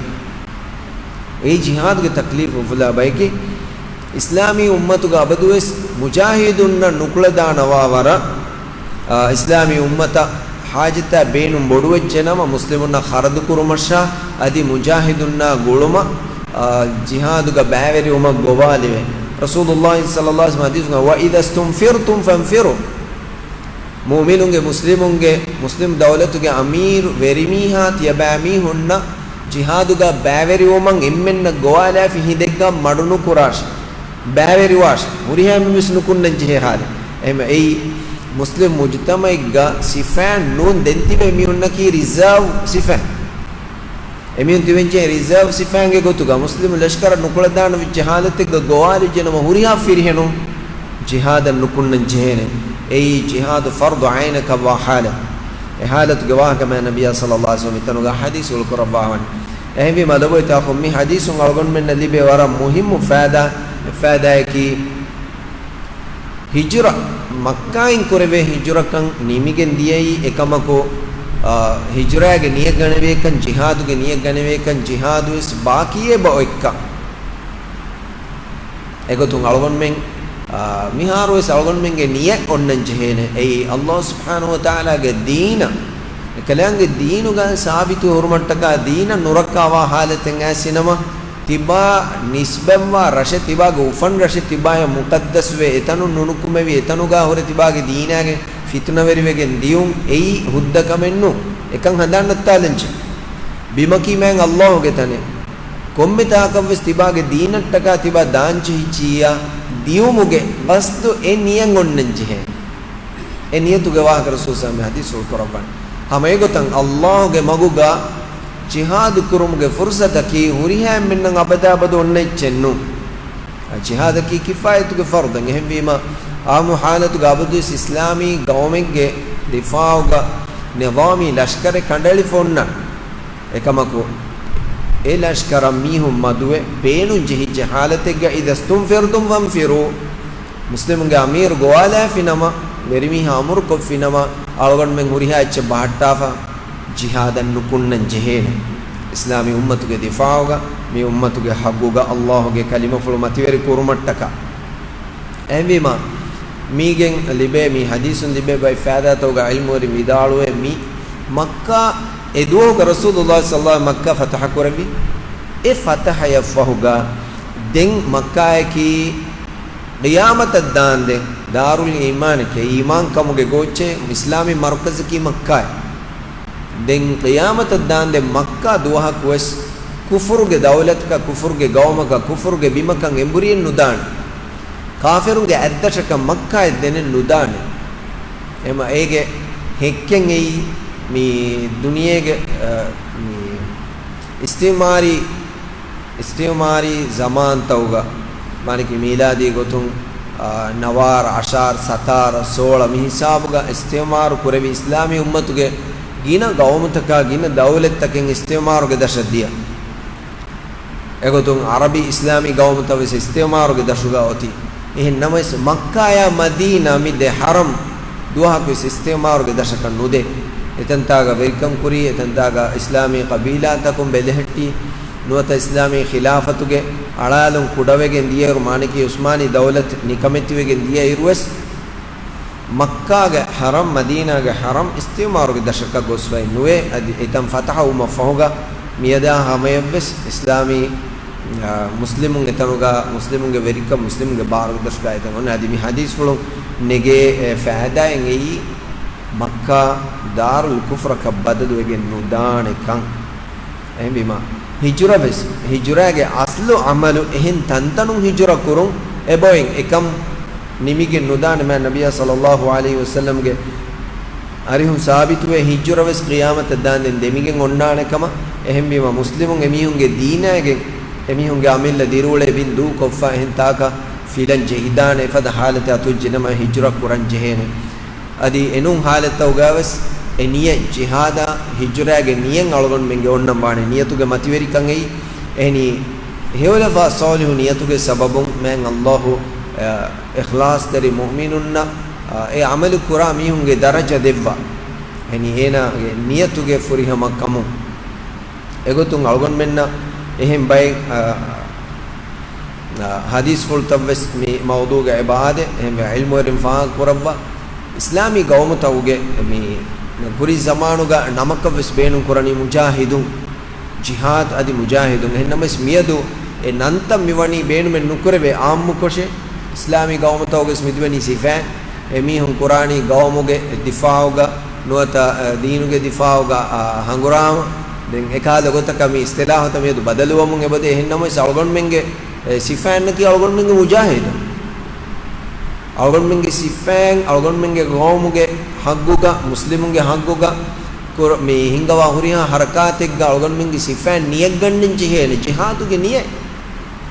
އެއީ ޖިހާދުގެ ތަކްލީފު އުފުލާ ބައެކޭ. އިސްލާމީ އުއްމަތުގަ އަބަދުވެސް މުޖާހިދުންނަށް ނުކުޅަދާނަވާ ވަރަށް، އާ، އިސްލާމީ އުއްމަތަށް ޙާޖަތާ ބޭނުން ބޮޑުވެއްޖެނަމަ، މުސްލިމުންނަށް ޚަރަދު ކުރުމަށާ އަދި މުޖާހިދުންނާ ގުޅުމަށް، އާ، ޖިހާދުގަ ބައިވެރިވުމަށް ގޮވާލެވޭ. ރަސޫލުﷲ ޞައްލަﷲ ޢަލައިހި ވަސައްލަމަ ޙަދީޘްގަ، "وإذا استنفرتم فانفروا." މުއުމިނުންގެ، މުސްލިމުންގެ، މުސްލިމް ދައުލަތުގެ އަމީރު ވެރިމީހާ ތިޔަބައިމީހުންނަށް ޖިހާދުގަ ބައިވެރިވުމަށް އެންމެންނަށް ގޮވާލާފި ހިނދެއްގަ މަޑުނުކުރާށި، ބައިވެރިވާށި، ހުރިހާ މީސް ނުކުންނަން ޖެހޭ ޙާލެއް. އެހެން އެއީ މުސްލިމް މުޖްތަމަޢެއްގަ ސިފައިން ނޫން، ދެން ތިބޭ މީހުންނަކީ ރިޒާވް ސިފައިން. އެމީހުން ތިބެންޖެހޭ ރިޒާވް ސިފައިންގެ ގޮތުގަ މުސްލިމު ލަޝްކަރަށް ނުކުޅަދާނަވިއްޖެ ޙާލަތެއްގަ ގޮވާލިއްޖެނަމަ ހުރިހާ ފިރިހެނުން ޖިހާދަށް ނުކުންނަން ޖެހޭނެ. އެއީ ޖިހާދު ފަރްޟު ޢައިނަކަށްވާ ޙާލަތް. އެ ޙާލަތުގެ ވާހަކަ މާތް ނަބިއްޔާ ޞައްލަﷲ ޢަލައިހި ވަސައްލަމަ މިތަނުގަ ޙަދީޘް ކުރައްވާވަނީ. އެހެންވީމަ ލޮބުވެތި އަޚުން، މި ޙަދީޘުން އަޅުގަނޑުމެންނަށް ލިބޭ ވަރަށް މުހިއްމު ފައިދާ، އެއް ފައިދާއަކީ، ހިޖުރަ، މައްކާއިން ކުރެވޭ ހިޖުރަކަށް ނިމިގެން ދިޔައީ އެކަމަކު، އާ، ހިޖުރާގެ ނިޔަތް ގަނެވޭކަން، ޖިހާދުގެ ނިޔަތް ގަނެވޭކަން، ޖިހާދުވެސް ބާކީއެއް ބައޮތްކަން. އެގޮތުން އަޅުގަނޑުމެން، އާ، މިހާރުވެސް އަޅުގަނޑުމެންގެ ނިޔަތް އޮންނަން ޖެހޭނެ. އެއީ، ﷲ ސުބްޙާނަހޫ ވަތަޢާލާގެ ދީނަށް، އެކަލާނގެ ދީނުގަ ސާބިތު ހުރުމަށްޓަކާ ދީނަށް ނުރައްކާވާ ޙާލަތެއް އައިސްފިނަމަ، ތިބާ ނިސްބަތްވާ ރަށެއް، ތިބާގެ އުފަން ރަށެއް، ތިބާޔަށް މުޤައްދަސްވެ، އެތަނުން ނުނުކުމެވި، އެތަނުގަ ހުރެ ތިބާގެ ދީނާގެ ފިތުނަވެރިވެގެން ދިޔުން އެއީ ހުއްދަ ކަމެއް ނޫން. އެކަން ހަނދާން ނައްތާލަންޖެ. ބިމަކީ މާތް ﷲ ގެ ތަނެއް. ކޮންމެ ތާކަށްވެސް ތިބާގެ ދީނަށްޓަކާ ތިބާ ދާން ޖެހިއްޖިއްޔާ ދިޔުމުގެ ގަސްދު އެ ނިޔަތް އޮންނަން ޖެހޭ. އެ ނިޔަތުގެ ވާހަކަ ރަސޫލު ޞައްލަﷲ ޢަލައިހި ވަސައްލަމަ މި ޙަދީޘް ކުރައްވަނީ. ހަމަ އެގޮތަށް ﷲ ގެ މަގުގަ ޖިހާދު ކުރުމުގެ ފުރުސަތަކީ ހުރިހާ އެންމެންނަށް އަބަދާ އަބަދު އޮންނަ އެއްޗެއް ނޫން. ޖިހާދަކީ ކިފާޔަތުގެ ފަރުޟެއް. އެހެންވީމަ، އާއްމު ހާލަތުގަ އަބަދުވެސް އިސްލާމީ ގައުމެއްގެ ދިފާއުގަ ނިޒާމީ ލަޝްކަރެއް ކަނޑައެޅިފަ އޮންނަ. އެކަމަކު، އެ ލަޝްކަރަށް މީހުން މަދުވެ، ބޭނުން ޖެހިއްޖެ ހާލަތެއްގަ، إذا استنفرتم فانفروا. މުސްލިމުންގެ އަމީރު ގޮވާލާފިނަމަ، ވެރިމީހާ އަމުރުކޮށްފިނަމަ، އަޅުގަނޑުމެން ހުރިހާ އެއްޗެއް ބަހައްޓާފަ، ޖިހާދަށް ނުކުންނަން ޖެހޭނެ. އިސްލާމީ އުއްމަތުގެ ދިފާއުގަ، މި އުއްމަތުގެ ހައްގުގަ، އައްލާހުގެ ކަލިމަފުޅު މަތިވެރި ކުރުމަށްޓަކާ. އެހެންވީމަ، މީގެން ލިބޭ، މި ޙަދީޘުން ލިބޭ ބައި ފައިދާތަކުގަ ޢިލްމުވެރިން ވިދާޅުވޭ، މި މައްކާ އެ ދުވަހުގަ ރަސޫލުﷲ ޞައްލަﷲ މައްކާ ފަތަޙަ ކުރެއްވި. އެ ފަތަޙަޔަށްފަހުގަ ދެން މައްކާއަކީ ޤިޔާމަތަށް ދާންދެން ދާރުލް އީމާނެކޭ، އީމާންކަމުގެ ގޯއްޗެއް، އިސްލާމީ މަރުކަޒަކީ މައްކާއެއް. ދެން ޤިޔާމަތަށް ދާންދެން މައްކާ ދުވަހަކުވެސް ކުފުރުގެ ދައުލަތަކަށް، ކުފުރުގެ ގައުމަކަށް، ކުފުރުގެ ބިމަކަށް އެނބުރިއެއް ނުދާނެ. ކާފިރުންގެ އަތްދަށަކަށް މައްކާއެއް ދެނެއް ނުދާނެ. އެމަ އޭގެ ހެއްކެއް އެއީ މި ދުނިޔޭގެ، އަ، މި އިސްތިޢުމާރީ، އިސްތިޢުމާރީ ޒަމާންތައުގަ، މާނަކީ މީލާދީ ގޮތުން، އާ، ނަވާރަ، އަށާރަ، ސަތާރަ، ސޯޅަ މި ހިސާބުގަ އިސްތިޢުމާރު ކުރެވި އިސްލާމީ އުއްމަތުގެ ގިނަ ގައުމުތަކާ، ގިނަ ދައުލަތްތަކެއް އިސްތިޢުމާރުގެ ދަށަށް ދިޔަ. އެގޮތުން ޢަރަބި އިސްލާމީ ގައުމުތައް ވެސް އިސްތިޢުމާރުގެ ދަށުގަ އޮތީ. އެހެން ނަމަވެސް، މައްކާޔާ މަދީނާ މި ދެ ޙަރަމް ދުވަހަކުވެސް އިސްތިޢުމާރުގެ ދަށަކަށް ނުދޭ. އެތަންތާގަ ވެރިކަން ކުރީ، އެތަންތާގަ އިސްލާމީ ޤަބީލާތަކުން ބެލެހެއްޓީ، ނުވަތަ އިސްލާމީ ޚިލާފަތުގެ އަޅާލުން ކުޑަވެގެން ދިޔައިރު، މާނަކީ ޢުސްމާނީ ދައުލަތު ނިކަމެތިވެގެން ދިޔައިރުވެސް، މައްކާގެ ޙަރަމް، މަދީނާގެ ޙަރަމް އިސްތިޢުމާރުގެ ދަށަކަށް ގޮސްފައެއް ނުވޭ. އަދި އެތަން ފަތަޙަ ވުމަށް ފަހުގަ މިއަދާ ހަމަޔަށްވެސް އިސްލާމީ، އާ، މުސްލިމުން އެތަނުގަ މުސްލިމުންގެ ވެރިކަން، މުސްލިމުންގެ ބާރުގެ ދަށުގަ އެތަން އޮންނަ. އަދި މި ޙަދީޘްފުޅުން ނެގޭ، އެ، ފައިދާއެއް އެއީ، މައްކާ ދާރުލް ކުފްރަކަށް ބަދަލުވެގެން ނުދާނެ ކަން. އެހެންވީމަ، ހިޖުރަވެސް، ހިޖުރާގެ އަސްލު ޢަމަލު އެހެން ތަންތަނުން ހިޖުރަ ކުރުން އެބައޮތް އެކަން ނިމިގެން ނުދާނެ. މާތް ނަބިއްޔާ ޞައްލައްލާހު ޢަލައިހި ވަސައްލަމްގެ އަރިހުން ސާބިތުވޭ، ހިޖުރަވެސް ޤިޔާމަތަށް ދާންދެން ދެމިގެން އޮންނާނެ ކަމަށް. އެހެންވީމަ، މުސްލިމުން އެމީހުންގެ ދީނާގެން، އެމީހުންގެ އަމިއްލަ ދިރިއުޅޭ ބިން ދޫކޮށްފަ އެހެން ތާކަށް ފިލަން ޖެހިދާނެ އެފަދަ ޙާލަތެއް އަތުވެއްޖެ ނަމަ ހިޖުރަ ކުރަން ޖެހޭނެ. އަދި އެނޫން ޙާލަތްތަކުގަވެސް އެ ނިޔަތް، ޖިހާދާ ހިޖުރާގެ ނިޔަތް އަޅުގަނޑުމެންގެ އޮންނަން ވާނެ. ނިޔަތުގެ މަތިވެރިކަން އެއީ. އެހެނީ، ހެޔޮލަފާ ޞާލިޙު ނިޔަތުގެ ސަބަބުން މާތް ﷲ، އަ، އިޚްލާޞްތެރި މުއުމިނުންނަށް، އަ، އެ ޢަމަލު ކުރާ މީހުންގެ ދަރަޖަ ދެއްވާ. އެހެނީ، އޭނާގެ ނިޔަތުގެ ފުރިހަމަ ކަމުން. އެގޮތުން އަޅުގަނޑުމެންނަށް އެހެން ބައެއް، އަ، އަ، ޙަދީޘްފުޅުތައްވެސް މި މައުޟޫޢުގަ އެބަ އާދޭ. އެހެންވެ، ޢިލްމުވެރިން ފާހަގަކުރައްވާ، އިސްލާމީ ގައުމުތަކުގެ މި ކުރީ ޒަމާނުގަ ނަމަކަށްވެސް ބޭނުން ކުރަނީ މުޖާހިދުން، ޖިހާދު އަދި މުޖާހިދުން. އެހެން ނަމަވެސް، މިއަދު އެ ނަންތައް މިވަނީ ބޭނުމެއް ނުކުރެވޭ. ޢާއްމުކޮށެ، އިސްލާމީ ގައުމުތަކުގެސް މިދެވެނީ ސިފައިން. އެމީހުން ކުރާނީ ގައުމުގެ ދިފާޢުގަ ނުވަތަ، އަ، ދީނުގެ ދިފާޢުގަ، އަ، ހަނގުރާމަ. ދެން އެކަހަލަ ގޮތަކަށް މި އިޞްޠިލާޙުތައް މިއަދު ބަދަލުވަމުން އެބަދޭ. އެހެން ނަމަވެސް، އަޅުގަނޑުމެންގެ، އެ، ސިފައިންނަކީ އަޅުގަނޑުމެންގެ މުޖާހިދުން. އަޅުގަނޑުމެންގެ ސިފައިން، އަޅުގަނޑުމެންގެ ގައުމުގެ ޙައްގުގަ، މުސްލިމުންގެ ޙައްގުގަ ކުރ-، މި ހިންގަވާ ހުރިހާ ޙަރަކާތެއްގަ އަޅުގަނޑުމެންގެ ސިފައިން ނިޔަތްގަންނަން ޖެހޭނެ، ޖިހާދުގެ ނިޔަތް.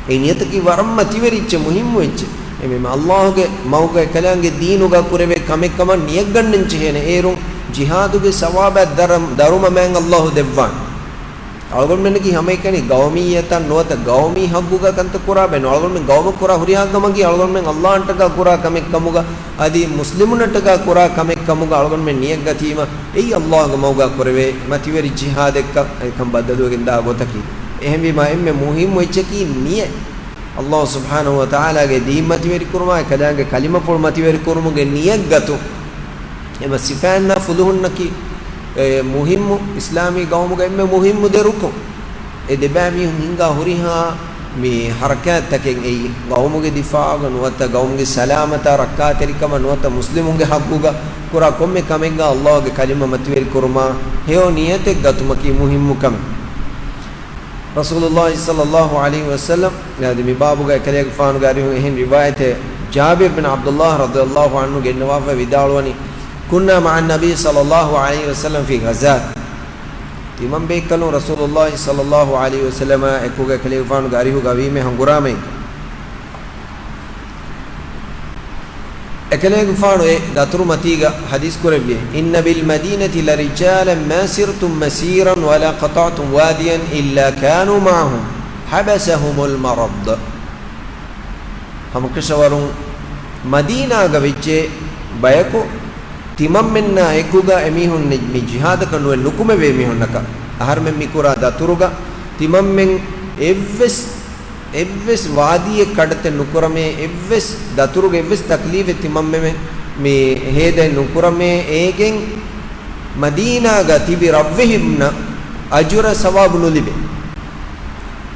އެ ނިޔަތަކީ ވަރަށް މަތިވެރި އެއްޗެއް، މުހިއްމު އެއްޗެއް. އެމެ ﷲ ގެ މަގުގައި ކަލާނގެ ދީނުގަ ކުރެވޭ ކަމެއް ކަމަށް ނިޔަތްގަންނަން ޖެހޭނެ. އޭރުން ޖިހާދުގެ ސަވާބާ ދަރަ-، ދަރުމަ މާތް ﷲ ދެއްވާނެ. އަޅުގަނޑުމެންނަކީ ހަމައެކަނި ގައުމިއްޔަތަށް ނުވަތަ ގައުމީ ޙައްގުގަ ކަންތައް ކުރާ ބައެއް ނޫން. އަޅުގަނޑުމެން ގައުމަށް ކުރާ ހުރިހާ ކަމަކީ އަޅުގަނޑުމެން ﷲ އަށްޓަކާ ކުރާ ކަމެއް ކަމުގަ އަދި މުސްލިމުންނަށްޓަކާ ކުރާ ކަމެއް ކަމުގަ އަޅުގަނޑުމެން ނިޔަތް ގަތީމަ، އެއީ ﷲ ގެ މަގުގަ ކުރެވޭ މަތިވެރި ޖިހާދެއްކަން އެކަން ބައްދަލުވެގެން ދާ ގޮތަކީ. އެހެންވީމަ އެންމެ މުހިއްމު އެއްޗަކީ ނިޔަތް. ﷲ ސުބްޙާނަހޫ ވަތަޢާލާގެ ދީން މަތިވެރިކުރުމާއި ކަލާނގެ ކަލިމަފުޅު މަތިވެރިކުރުމުގެ ނިޔަތް ގަތުން. އެމަ ސިފައިންނާ ފުލުހުންނަކީ، އެ، މުހިއްމު، އިސްލާމީ ގައުމުގެ އެންމެ މުހިއްމު ދެ ރުކުން. އެ ދެބައިމީހުން ހިންގާ ހުރިހާ މި ޙަރަކާތްތަކެއް އެއީ، ގައުމުގެ ދިފާޢުގަ ނުވަތަ ގައުމުގެ ސަލާމަތާ ރައްކާތެރިކަމަށް ނުވަތަ މުސްލިމުންގެ ޙައްގުގަ ކުރާ ކޮންމެ ކަމެއްގަ ﷲ ގެ ކަލިމަ މަތިވެރިކުރުމާ ހެޔޮ ނިޔަތެއް ގަތުމަކީ މުހިއްމު ކަމެއް. ރަސޫލުﷲ ޞައްލައްލާހު ޢަލައިހި ވަސައްލަމް އަދި މި ބާބުގައި ކަލޭގެފާނުގެ އަރިހުން އެހެން ރިވާޔަތެއް ޖާބިރު ބިން ޢަބްދުﷲ ރަޟިޔަﷲ ޢަންހު ގެންނަވާފައި ވިދާޅުވަނީ، كنا مع النبي صلى الله عليه وسلم في غزاة. ތިމަން ބޭކަލުން ރަސޫލުﷲ ޞައްލަﷲ ޢަލައިހި ވަސައްލަމާ އެކުގަ އެކަލޭގެފާނުގެ އަރިހުގަ ވީމޭ ހަނގުރާމައިގަ. އެކަލޭގެފާނު އެ ދަތުރު މަތީގަ ޙަދީޘް ކުރެއްވިއޭ، إن بالمدينة لرجالا ما سرتم مسيرا ولا قطعتم واديا إلا كانوا معهم حبسهم المرض. ހަމަކަށަވަރުން މަދީނާގަ ވެއްޖެ ބަޔަކު ތިމަންމެންނާ އެކުގަ އެމީހުން މި ޖިހާދަކަށް ނުވެ ނުކުމެވޭ މީހުންނަކަށް. އަހަރުމެން މި ކުރާ ދަތުރުގަ ތިމަންމެން އެއްވެސް، އެއްވެސް ވާދީއެއް ކަޑަތެއް ނުކުރަމޭ، އެއްވެސް ދަތުރުގެ އެއްވެސް ތަކްލީފެއް ތިމަންމެން މި ހޭދައެއް ނުކުރަމޭ، އޭގެން މަދީނާގަ ތިބި ރަށްވެހިންނަށް އަޖުރާ ސަވާބު ނުލިބޭ.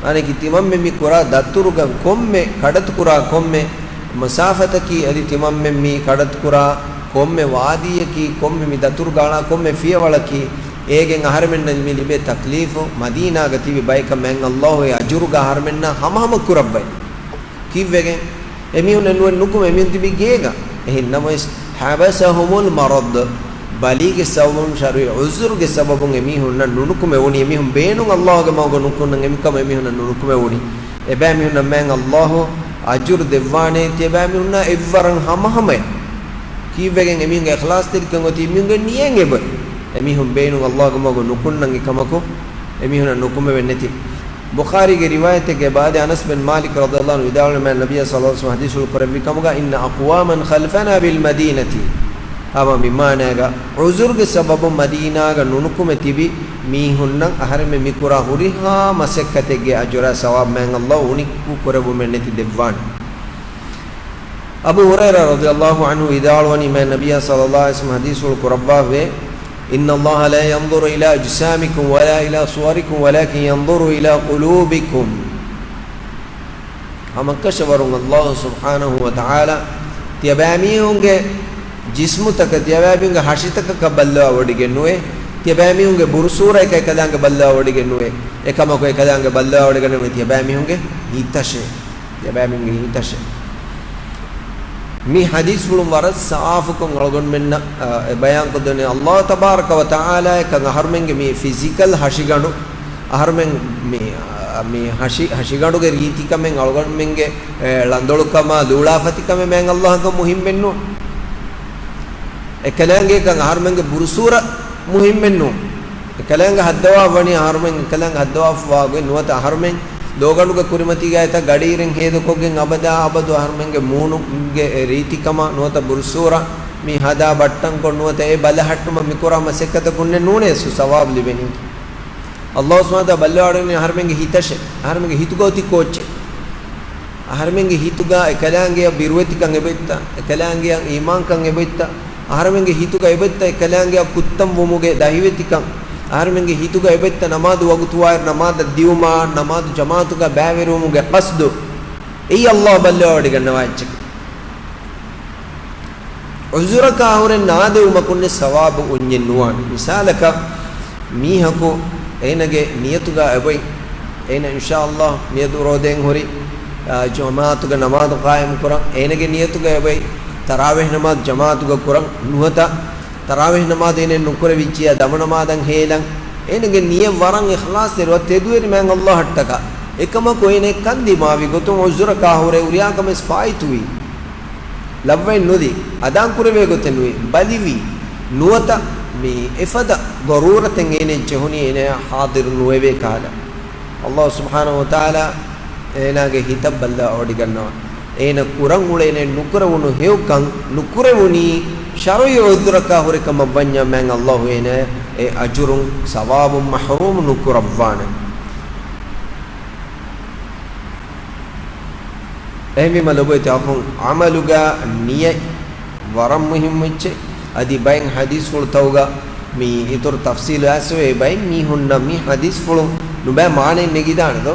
މާނައަކީ ތިމަންމެން މި ކުރާ ދަތުރުގަ ކޮންމެ ކަޑަތުކުރާ ކޮންމެ މަސާފަތަކީ އަދި ތިމަންމެން މި ކަޑަތުކުރާ ކޮންމެ ވާދީއަކީ ކޮންމެ މި ދަތުރުގަ އަޅާ ކޮންމެ ފިޔަވަޅަކީ އޭގެން އަހަރެމެންނަށް މި ލިބޭ ތަކްލީފު މަދީނާގަ ތިބި ބަޔަކަށް މާތް ﷲ އެ އަޖުރުގަ އަހަރެމެންނާ ހަމަހަމަ ކުރައްވައި. ކީއްވެގެން؟ އެމީހުންނެއް ނުވެ ނުކުމެ، އެމީހުން ތިބީ ގޭގަ. އެހެން ނަމަވެސް، حبسهم المرض، ބަލީގެ ސަބަބުން، ޝަރުޢީ ޢުޛުރުގެ ސަބަބުން އެމީހުންނަށް ނުނުކުމެވުނީ. އެމީހުން ބޭނުން ﷲ ގެ މަގުގަ ނުކުންނަން، އެކަމަކު އެމީހުންނަށް ނުނުކުމެވުނީ. އެބައިމީހުންނަށް މާތް ﷲ އަޖުރު ދެއްވާނެ، ތިޔަބައިމީހުންނާ އެއްވަރަށް ހަމަހަމަޔަށް. ކީއްވެގެން؟ އެމީހުންގެ އިޚްލާޞްތެރިކަން އޮތީ އެމީހުންގެ ނިޔަތް އެބަ. އެމީހުން ބޭނުން ﷲ ގެ މަގުގަ ނުކުންނަން އެކަމަކު އެމީހުންނަށް ނުކުމެވެން ނެތި. ބުޚާރީގެ ރިވާޔަތެއްގެ ބާދެ އަނަސް ބިން މާލިކް ރަޟިޔަﷲ ޢަންހު ވިދާޅުވީ، މާތް ނަބިއްޔާ ޞައްލަﷲ ޢަލައިހި ވަސައްލަމަ ޙަދީޘްފުޅު ކުރެއްވި ކަމުގަ، إن أقواما خلفنا بالمدينة. ހަމަ މި މާނައިގަ ޢުޛުރުގެ ސަބަބުން މަދީނާގަ ނުނުކުމެ ތިބި މީހުންނަށް އަހަރެމެން މި ކުރާ ހުރިހާ މަސައްކަތެއްގެ އަޖުރާ ސަވާބު މާތް ﷲ އުނިއްކު ކުރެއްވުމެއް ނެތި ދެއްވާނެ. އަބޫ ހުރައިރާ ރަޟިޔަﷲ ޢަންހު ވިދާޅުވަނީ، މާތް ނަބިއްޔާ ޞައްލަﷲ ޢަލައިހި ވަސައްލަމަ ޙަދީޘްފުޅު ކުރައްވާފައި، إن الله لا ينظر إلى أجسامكم ولا إلى صوركم ولكن ينظر إلى قلوبكم. ހަމަކަށަވަރުން ﷲ ސުބްޙާނަހޫ ވަތަޢާލާ ތިޔަބައިމީހުންގެ ޖިސްމުތަކަށް، ތިޔަބައިމީހުންގެ ހަށިތަކަކަށް ބައްލަވާވޮޑިގެން ނުވޭ، ތިޔަބައިމީހުންގެ ބުރުސޫރައަކަށް އެކަލާނގެ ބައްލަވާވޮޑިގެން ނުވޭ، އެކަމަކު އެކަލާނގެ ބައްލަވާވޮޑިގަންނަވަނީ ތިޔަބައިމީހުންގެ ހިތަށޭ. ތިޔަބައިމީހުންގެ ހިތަށޭ. މި ޙަދީޘްފުޅުން ވަރަށް ސާފުކޮށް އަޅުގަނޑުމެންނަށް، އަ، އެ ބަޔާންކޮށްދެނީ، ﷲ ތަބާރަކަ ވަ ތަޢާލާއަކަށް އަހަރުމެންގެ މި ފިޒިކަލް ހަށިގަނޑު، އަހަރުމެން މި، އަ، މި ހަށި، ހަށިގަނޑުގެ ރީތިކަމެއް، އަޅުގަނޑުމެންގެ، އެ، ޅަނދޮޅުކަމާ ލޫޅާފަތިކަމެއް މާތް ﷲ އަކަށް މުހިންމެއްނު. އެކަލާނގެއަކަށް އަހަރުމެންގެ ބުރުސޫރަ މުހިންމެއްނު. އެކަލާނގެ ހައްދަވާ ވަނީ އަހަރުމެން އެކަލާނގެ ހައްދަވާފަވާގޮތް ނުވަތަ އަހަރުމެން ލޯގަނޑުގެ ކުރިމަތީގައިތަ ގަޑިއިރެއް ހޭދަކޮށްގެން އަބަދާ އަބަދު އަހަރުމެންގެ މޫނުގެ ރީތިކަމާ ނުވަތަ ބުރުސޫރަ މި ހަދާ ބައްޓަންކޮށް ނުވަތަ އެ ބަލަހައްޓުމަށް މިކުރާ މަސައްކަތަކުންނެއް ނޫނޭ ސު ސަވާބު ލިބެނީ. ﷲ ސުބްޙާނަހޫ ވަތަޢާލާ ބައްލަވާވަޑައިގަންނަވަނީ އަހަރުމެންގެ ހިތަށޭ. އަހަރުމެންގެ ހިތުގަ އޮތީ ކޯއްޗެއް؟ އަހަރުމެންގެ ހިތުގަ އެކަލާނގެއަށް ބިރުވެތިކަން އެބައޮތްތަ؟ އެކަލާނގެއަށް އީމާންކަން އެބައޮތްތަ؟ އަހަރުމެންގެ ހިތުގަ އެބައޮތްތަ އެކަލާނގެއަށް ކުއްތަންވުމުގެ ދަހިވެތިކަން؟ އަހަރުމެންގެ ހިތުގަ އެބައޮތްތަ ނަމާދު ވަގުތުވާއިރު ނަމާދަށް ދިއުމާ، ނަމާދު ޖަމާޢަތުގަ ބައިވެރިވުމުގެ ޤަޞްދު؟ އެއީ ﷲ ބައްލަވާވަޑައިގަންނަވާ އެއްޗަކީ. ޢުޛުރަކާ ހުރެ ނާދެވުމަކުންނެއް ސަވާބު އޮންޏެއް ނުވާނެ. މިސާލަކަށް، މީހަކު އޭނަގެ ނިޔަތުގަ އެބައޮތް، އޭނަ އިންޝާﷲ ނިޔަތު ރޯދައިން ހުރި، އާ، ޖަމާޢަތުގަ ނަމާދު ޤާއިމް ކުރަން، އޭނަގެ ނިޔަތުގަ އެބައޮތް ތަރާވީޙް ނަމާދު ޖަމާޢަތުގަ ކުރަން، ނުވަތަ ތަރާވީޙް ނަމާދު އޭނަ ނުކުރެވިއްޖިއްޔާ ދަމު ނަމާދަށް ހޭލަން، އޭނަގެ ނިޔަތް ވަރަށް އިޚްލާޞްތެރިވާ ތެދުވެރި މާތް ﷲ އަށްޓަކާ. އެކަމަކު އޭނަ ކަން ދިމާވި ގޮތުން ޢުޛުރަކާ ހުރެ ހުރިހާ ކަމެއް ފާއިތުވި. ލައްވައެއް ނުދީ، އަދާން ކުރެވޭ ގޮތެއް ނުވި، ބަލިވި، ނުވަތަ މި އެފަދަ ޟަރޫރަތެއް އޭނައަށް ޖެހުނީ އޭނަޔާ ޙާޟިރު ނުވެވޭ ކަހަލަ. ﷲ ސުބްޙާނަހޫ ވަތަޢާލާ އޭނާގެ ހިތަށް ބައްލަވާވަޑައިގަންނަވާ. އޭނަ ކުރަން އުޅޭނެ ނުކުރެވުނު ހެޔޮކަން ނުކުރެވުނީ، ޝަރުޢީ ޢުޛުރަކާ ހުރެ ކަމަށް ވަންޏާ މާތް ﷲ އޭނަޔަށް އެ އަޖުރުން ސަވާބުން މަޙްރޫމް ނުކުރައްވާނެ. އެހެންވީމަ ލޮބުވެތި އަޚުން، ޢަމަލުގަ ނިޔަތް ވަރަށް މުހިއްމު އެއްޗެއް. އަދި ބައެއް ޙަދީޘްފުޅުތަކުގަ މި އިތުރު ތަފްޞީލު އައިސްވޭ. ބައެއް މީހުންނަށް މި ޙަދީޘްފުޅު ނުބައި މާނައެއް ނެގިދާނެ ދޯ؟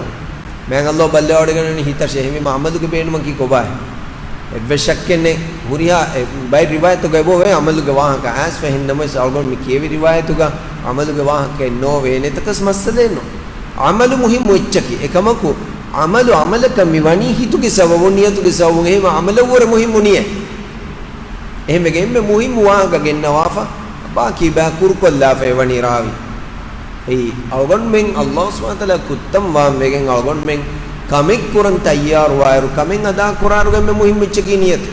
މާތް ﷲ ބައްލަވާވަޑައިގަންނަވަނީ ހިތަށޭ. އެހެންވީމަ ޢަމަލުގެ ބޭނުމަކީ ކޮބާހޭ؟ އެއްވެސް ޝައްކެއް ނެތް. ހުރިހާ އެ ބައެއް ރިވާޔަތުގަ އެބައޮތް ޢަމަލުގެ ވާހަކަ އައިސްފަ. އެހެން ނަމަވެސް އަޅުގަނޑު މި ކިޔެވި ރިވާޔަތުގަ ޢަމަލުގެ ވާހަކައެއް ނޯވޭ. އެތަކަސް މައްސަލައެއް ނޫން. ޢަމަލު މުހިއްމު އެއްޗަކީ. އެކަމަކު، ޢަމަލު ޢަމަލަކަށް މި ވަނީ ހިތުގެ ސަބަބުން، ނިޔަތުގެ ސަބަބުން. އެހެންވީމަ ޢަމަލަށްވުރެ މުހިއްމު ނިޔަތް. އެހެންވެގެން އެންމެ މުހިއްމު ވާހަކަ ގެންނަވާފަ، ބާކީ ބައި ކުރުކޮށްލާފަ އެވަނީ ރާވީ. އެއީ، އަޅުގަނޑުމެން ﷲ ސުބްޙާނަހޫ ވަތަޢާލާ ކުއްތަން ވާން ވެގެން އަޅުގަނޑުމެން ކަމެއް ކުރަން ތައްޔާރުވާއިރު، ކަމެއް އަދާކުރާއިރު އެންމެ މުހިއްމު އެއްޗަކީ ނިޔަތު.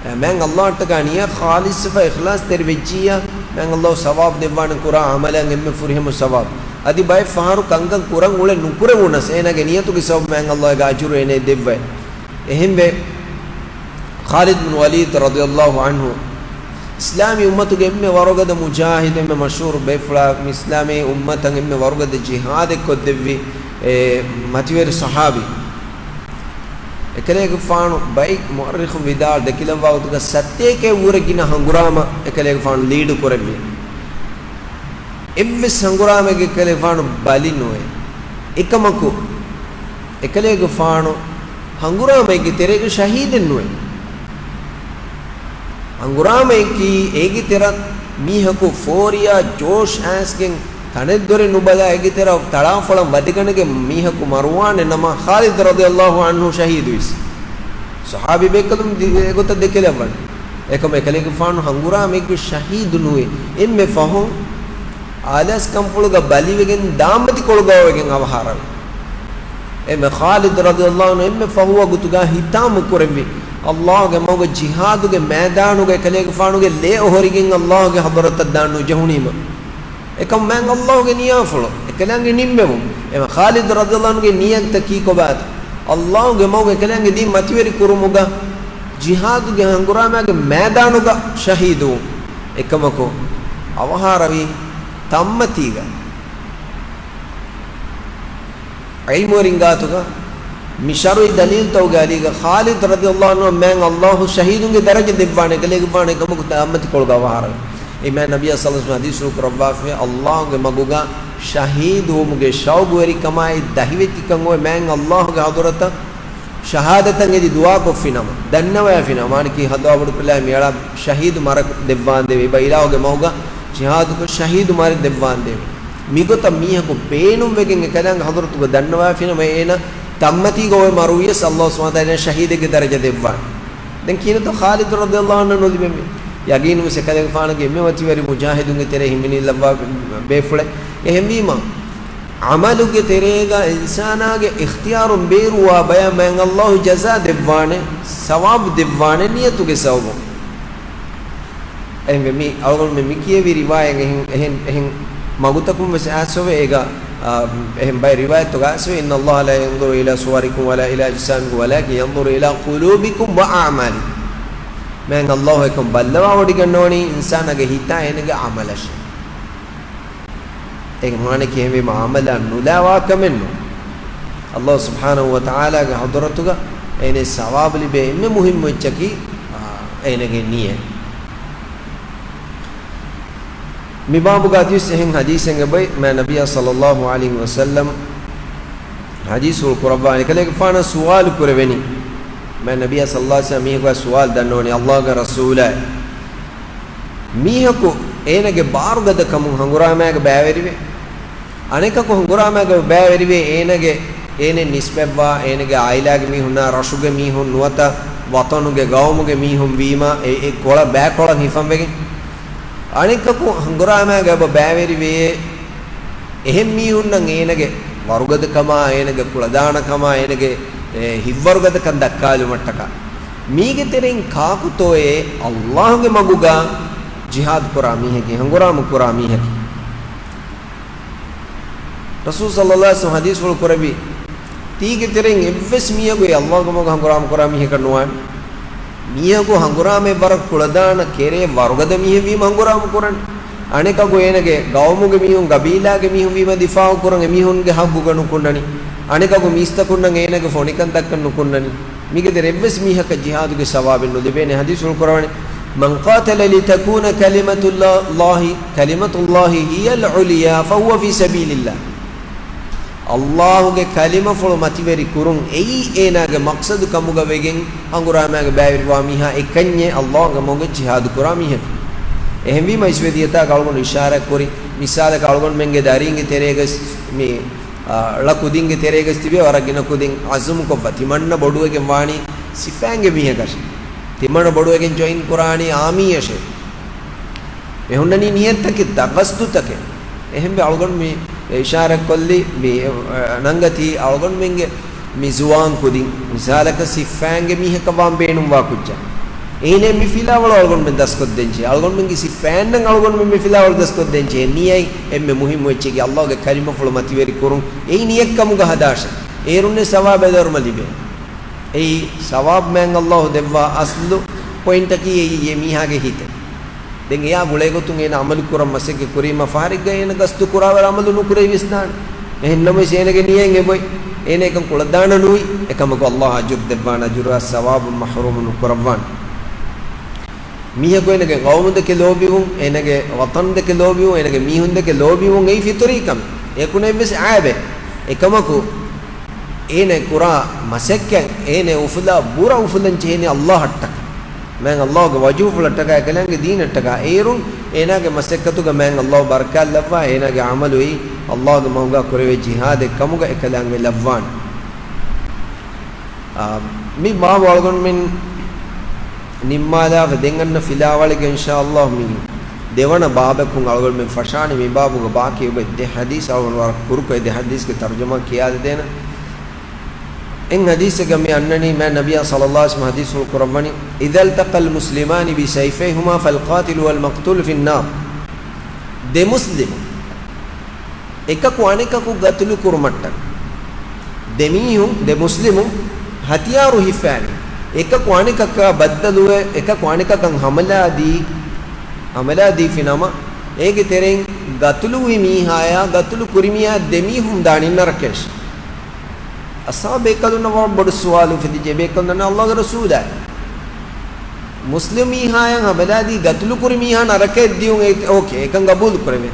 އެ، މާތް ﷲ އަށްޓަކާ ނިޔަތް ޚާލިޞްވެފަ އިޚްލާޞްތެރި ވެއްޖިއްޔާ، މާތް ﷲ ސަވާބު ދެއްވާނެ ކުރާ ޢަމަލަށް އެންމެ ފުރިހަމަ ސަވާބު. އަދި ބައެއް ފަހަރު ކަންކަން ކުރަން އުޅެ ނުކުރެވުނަސް، އޭނާގެ ނިޔަތުގެ ސަބަބުން މާތް ﷲ އޭގެ އަޖުރު އޭނައަށް ދެއްވައި. އެހެންވެ، ޚާލިދު ބިން ވަލީދު ރަޟިޔަﷲ ޢަންހު، އިސްލާމީ އުއްމަތުގެ އެންމެ ވަރުގަދަ މުޖާހިދު، އެންމެ މަޝްހޫރު ބޭފުޅާ، މި އިސްލާމީ އުއްމަތަށް އެންމެ ވަރުގަދަ ޖިހާދެއް ކޮށްދެއްވި، އެ، މަތިވެރި ޞަޙާބީ. އެކަލޭގެފާނު ބައި މުއައްރިޚުން ވިދާޅު ދެކިލައްވާ ގޮތުގަ ސަތޭކައެއް ވުރެ ގިނަ ހަނގުރާމަ އެކަލޭގެފާނު ލީޑު ކުރެއްވި. އެއްވެސް ހަނގުރާމައެއްގަ އެކަލޭގެފާނު ބަލި ނުވޭ. އެކަމަކު، އެކަލޭގެފާނު ހަނގުރާމައެއްގެ ތެރޭގަ ޝަހީދެއް ނުވޭ. ހަނގުރާމައަކީ އޭގެ ތެރެއަށް މީހަކު ފޯރިޔާ ޖޯޝް އައިސްގެން ތަނެއްދޮރެއް ނުބަލާ އޭގެ ތެރެއަށް ތަޅާފޮޅަށް ވަދެގަނެގެން މީހަކު މަރުވާނެ ނަމަ، ޚާލިދު ރަޟިޔަﷲ ޢަންހު ޝަހީދުވީސް. ޞަޙާބީ ބޭކަލުން ދި-، އެގޮތަށް ދެކެލައްވަން. އެކަމަކު އެކަލޭގެފާނު ހަނގުރާމައެއްގެ ޝަހީދު ނުވޭ. އެންމެ ފަހުން އާލާސް ކަންފުޅުގަ ބަލިވެގެން ދާންމަތިކޮޅުގަ ވެގެން އަވަހާރަވި. އެންމެ ޚާލިދު ރަޟިޔަﷲ ޢަންހު އެންމެ ފަހުވަ ގޮތުގަ ހިތާމަ ކުރެއްވި، ﷲގެ މަގުގަ ޖިހާދުގެ މައިދާނުގަ އެކަލޭގެފާނުގެ ލޭ އޮހޮރިގެން ﷲގެ ޙަޟްރަތަށް ދާން ނުޖެހުނީމަ. އެކަމަކު މާތް ﷲގެ ނިޔާފުޅު، އެކަލާނގެ ނިންމެވުން. އެމަ ޚާލިދު ރަޟިޔަﷲ ޢަންހުގެ ނިޔަތަކީ ކޮބާތަ؟ ﷲގެ މަގުގަ އެކަލާނގެ ދީން މަތިވެރި ކުރުމުގަ ޖިހާދުގެ ހަނގުރާމައިގެ މައިދާނުގަ ޝަހީދުވުން. އެކަމަކު އަވަހާރަވީ ތަންމަތީގަ. ޢިލްމުވެރިން ގާތުގަ މި ޝަރުޢީ ދަލީލުތަކުގެ އަލީގަ ޚާލިދު ރަޟިޔަﷲ ޢަންހު މާތް ﷲ ޝަހީދުންގެ ދަރަޖަ ދެއްވާނެ، އެކަލޭގެފާނު އެކަމަކު ތަންމަތިކޮޅުގަ އަވަހާރަވި. އެ މާތް ނަބިއްޔާ ޞައްލަﷲ ޢަލައިހި ވަސައްލަމަ ޙަދީޘްފުޅު ކުރައްވާފައި، ﷲގެ މަގުގަ ޝަހީދުވުމުގެ ޝައުގުވެރިކަމާއި ދަހިވެތިކަން އޮތް މާތް ﷲގެ ޙަޟްރަތަށް ޝަހާދަތަށް އެދި ދުޢާކޮށްފިނަމަ، ދަންނަވައިފިނަމަ، މާނައަކީ ހަދާ ބޮޑުކޮށްލާ މިއަޅާ ޝަހީދު މަރަކު ދެއްވާނދޭވެ، އިބަ އިލާހުގެ މަގުގަ ޖިހާދުކޮށް ޝަހީދު މަރެއް ދެއްވާނދޭވެ. މިގޮތަށް މީހަކު ބޭނުންވެގެން އެކަލާނގެ ޙަޟްރަތުގަ ދަންނަވައިފިނަމަ، އޭނަ ތަންމަތީގަ އޮތް މަރުވިޔަސް ﷲ ސުބްޙާނަހޫ ވަތަޢާލާ ޝަހީދެއްގެ ދަރަޖަ ދެއްވާނެ. ދެން ކިހިނެއްތޯ ޚާލިދު ރަޟިޔަﷲ ޢަންހު ނުލިބެނީ؟ ޔަގީނުންވެސް އެކަލޭގެފާނުގެ އެންމެ މަތިވެރި މުޖާހިދުންގެ ތެރޭ ހިމެނިލައްވާ ބޭފުޅެއް. އެހެންވީމަ، ޢަމަލުގެ ތެރޭގަ އިންސާނާގެ އިޚްތިޔާރުން ބޭރުވާ ބަޔަށް މާތް ﷲ ޖަޒާ ދެއްވާނެ، ސަވާބު ދެއްވާނެ ނިޔަތުގެ ސަބަބުން. އެހެންވެ، މި އަޅުގަނޑުމެން މި ކިޔެވި ރިވާޔަތް އެހެން، އެހެން، އެހެން މަގުތަކުން ވެސް އައިސްފަވޭ. އޭގަ، އާ، އެހެން ބައެއް ރިވާޔަތްތަކުގަ އައިސްފަވޭ، إن الله لا ينظر إلى صوركم ولا إلى أجسامكم ولكن ينظر إلى قلوبكم وأعمالكم. މާތް ﷲ އެކަން ބައްލަވާވޮޑިގަންނަވަނީ އިންސާނާގެ ހިތާ އޭނަގެ ޢަމަލަށޭ. އޭގެ މާނައަކީ އެހެންވީމަ ޢަމަލާ ނުލާވާ ކަމެއް ނޫން. ﷲ ސުބްޙާނަހޫ ވަތަޢާލާގެ ޙަޟްރަތުގަ އޭނަ ސަވާބު ލިބޭ އެންމެ މުހިއްމު އެއްޗަކީ، އާ، އޭނަގެ ނިޔަތް. މި ބާބުގަ އަދިވެސް އެހެން ޙަދީޘެއް އެބައޮތް، މާތް ނަބިއްޔާ ޞައްލަﷲ ޢަލައިހި ވަސައްލަމަ ޙަދީޘްފުޅު ކުރައްވާ، އެކަލޭގެފާނަށް ސުވާލު ކުރެވެނީ. މާތް ނަބިއްޔާ ޞައްލަﷲ ޢަލައިހި ވަސައްލަމަ މީހަކު ސުވާލު ދަންނަވަނީ، ﷲގެ ރަސޫލާ، މީހަކު އޭނަގެ ބާރުގަދަކަމުން ހަނގުރާމައިގަ ބައިވެރިވޭ. އަނެކަކު ހަނގުރާމައިގަ ބައިވެރިވޭ އޭނަގެ، އޭނަ ނިސްބަތްވާ އޭނަގެ ޢާއިލާގެ މީހުންނާ، ރަށުގެ މީހުން ނުވަތަ ވަޠަނުގެ ގައުމުގެ މީހުން ވީމަ، އެ، އެ ކޮޅަށް ބައިކޮޅަށް ހިފަންވެގެން. އަނެކަކު ހަނގުރާމައިގަ އެބަ ބައިވެރިވޭ އެހެން މީހުންނަށް އޭނަގެ ވަރުގަދަކަމާ، އޭނަގެ ކުޅަދާނަކަމާ، އޭނަގެ، އެ، ހިތްވަރުގަދަކަން ދައްކާލުމަށްޓަކާ. މީގެ ތެރެއިން ކާކުތޯއޭ ﷲގެ މަގުގަ ޖިހާދު ކުރާ މީހަކީ، ހަނގުރާމަ ކުރާ މީހަކީ؟ ރަސޫލު ޞައްލަﷲ ޢަލައިހި ވަސައްލަމަ ޙަދީޘްފުޅު ކުރެއްވި، ތީގެ ތެރެއިން އެއްވެސް މީހަކު އެ ﷲގެ މަގުގަ ހަނގުރާމަ ކުރާ މީހަކަށް ނުވާނެ. މީހަކު ހަނގުރާމައެއް ވަރަށް ކުޅަދާނަ ކެރޭ ވަރުގަދަ މީހެއް ވީމަ ހަނގުރާމަ ކުރަން. އަނެކަކު އޭނަގެ ގައުމުގެ މީހުން، ގަބީލާގެ މީހުން ވީމަ ދިފާޢު ކުރަން، އެމީހުންގެ ޙައްޤުގަ ނުކުންނަނީ. އަނެކަކު މީސްތަކުންނަށް އޭނަގެ ފޮނިކަން ދައްކަން ނުކުންނަނީ. މީގެ ތެރެއިން އެއްވެސް މީހަކަށް ޖިހާދުގެ ސަވާބެއް ނުލިބޭނެ. ޙަދީޘްފުޅު ކުރައްވަނީ، من قاتل لتكون كلمة الله، كلمة الله هي العليا فهو في سبيل الله. ﷲގެ ކަލިމަފުޅު މަތިވެރި ކުރުން އެއީ އޭނާގެ މަޤްޞަދު ކަމުގަ ވެގެން ހަނގުރާމައިގަ ބައިވެރިވާ މީހާ އެކަންޏޭ ﷲގެ މަގުގަ ޖިހާދު ކުރާ މީހަކީ. އެހެންވީމަ އިސްވެދިޔަތާ އަޅުގަނޑު އިޝާރާތް ކުރި މިސާލަކަށް އަޅުގަނޑުމެންގެ ދަރީންގެ ތެރޭގަ މި، އާ، ޅަ ކުދިންގެ ތެރޭގަ ތިބޭ ވަރަށް ގިނަ ކުދިން ޢަޒުމުކޮށްފަ ތިމަންނަ ބޮޑުވެގެން ވާނީ ސިފައިންގެ މީހަކަށެ. ތިމަންނަ ބޮޑުވެގެން ޖޮއިން ކުރާނީ އާމީއަށެ. މި ހުންނަނީ ނިޔަތްތަކެއް، ގަސްދުތަކެއް. އެހެންވެ އަޅުގަނޑު މި އިޝާރަތްކޮށްލީ މި، އެ، ނަންގަތީ އަޅުގަނޑުމެންގެ މި ޒުވާން ކުދިން މިސާލަކަށް ސިއްފައިންގެ މީހަކަށް ވާން ބޭނުންވާ ކުއްޖާ. އެހެން މި ފިލާވަޅު އަޅުގަނޑުމެން ދަސްކޮށްދޭންޖެހޭ. އަޅުގަނޑުމެންގެ ސިއްފައިންނަށް އަޅުގަނޑުމެން މި ފިލާވަޅު ދަސްކޮށްދޭންޖެހޭ. ނިޔަތް އެންމެ މުހިއްމު އެއްޗެކޭ. އައްލާހުގެ ކަލިމަފުޅު މަތިވެރި ކުރުން. އެއީ ނިޔަތްކަމުގަ ހަދާށޭ. އޭރުންނޭ ސަވާބެއް ދަރުމަ ލިބޭނެ. އެއީ ސަވާބު މާތް އައްލާހު ދެއްވާ އަސްލު ޕޮއިންޓަކީ އެއީ އެ މީހާގެ ހިތެއް. ދެން އެއާ ގުޅޭގޮތުން އޭނަ އަމަލު ކުރަން މަސައްކަތް ކުރީމަ ފަހަރެއްގަ އޭނަ ގަސްދު ކުރާވަރަށް އަމަލު ނުކުރެވިސްދާނެ. އެހެން ނަމަވެސް އޭނަގެ ނިޔަތް އެބޮތް. އޭނަ އެކަން ކުޅަދާނަ ނުވި. އެކަމަކު އައްލާހު އަޖުރު ދެއްވާނެ، އަޖުރާ ސަވާބުން މަޙްރޫމު ނުކުރައްވާނެ. މީހަކު އޭނަގެ ގައުމުދެކެ ލޯބިވުން، އޭނަގެ ވަޠަންދެކެ ލޯބިވުން، އޭނަގެ މީހުންދެކެ ލޯބިވުން އެއީ ފިޠުރީ ކަމެއް. އެކު ނެއްވެސް އާބެ. އެކަމަކު އޭނަ ކުރާ މަސައްކަތް އޭނަ އުފުލާ ބުރަ އުފުލަން ޖެހޭނީ އައްލާހަށްޓަކާ. މާތް އައްލާހުގެ ވަޖުހުފުޅަށްޓަކާ އެކަލާނގެ ދީނަށްޓަކާ. އޭރުން އޭނާގެ މަސައްކަތުގަ މާތް އައްލާހު ބަރަކާތްލައްވާ، އޭނާގެ ޢަމަލު އެއީ އައްލާހުގެ މަގުގަ ކުރެވޭ ޖިހާދެއް ކަމުގަ އެކަލާނގެ ލައްވާނެ. އާ، މި ބާބު އަޅުގަނޑުމެން ނިންމާލާފަ ދެން އަންނަ ފިލާވަޅެއްގަ އިންޝާ އައްލާހު މި ދެވަނަ ބާބަކުން އަޅުގަނޑުމެން ފަށާނެ. މި ބާބުގެ ބާކީ އެބަ ދެ ޙަދީޘް އަޅުގަނޑު ވަރަށް ކުރުކޮށް އެ ދެ ޙަދީޘްގެ ތަރުޖަމާ ކިޔާދެދޭނަން. އެއް ޙަދީޘެއްގަ މި އަންނަނީ މާތް ނަބިއްޔާ ޞައްލައްލާހު ޢަލައިހި ވަސައްލަމަ ޙަދީޘްފުޅު ކުރައްވަނީ، إذا التقى المسلمان بسيفيهما فالقاتل والمقتول في النار. ދެ މުސްލިމު އެކަކު އަނެކަކު ގަތުލު ކުރުމަށްޓަކައި. ދެ މީހުން، ދެ މުސްލިމުން ހަތިޔާރު ހިފާނެ. އެކަކު އަނެކަކާ ބައްދަލުވެ، އެކަކު އަނެކަކަށް ހަމަލާދީ، ހަމަލާދީފި ނަމަ، އޭގެ ތެރެއިން ގަތުލުވި މީހާޔާ، ގަތުލު ކުރި މީހާ ދެ މީހުން ދާނީ ނަރަކަޔަށް. އަޞްޙާބު ބޭކަލުންނަށް ވަރަށް ބޮޑު ސުވާލު އުފެދިއްޖެ، ބޭކަލުންނަށް އައްލާހުގެ ރަސޫލާ، މުސްލިމް މީހާޔަށް ހަމަލާދީ ގަތުލު ކުރި މީހާ ނަރަކަޔަށް ދިޔުން އެ-، އޯކޭ، އެކަން ގަބޫލު ކުރެވޭ.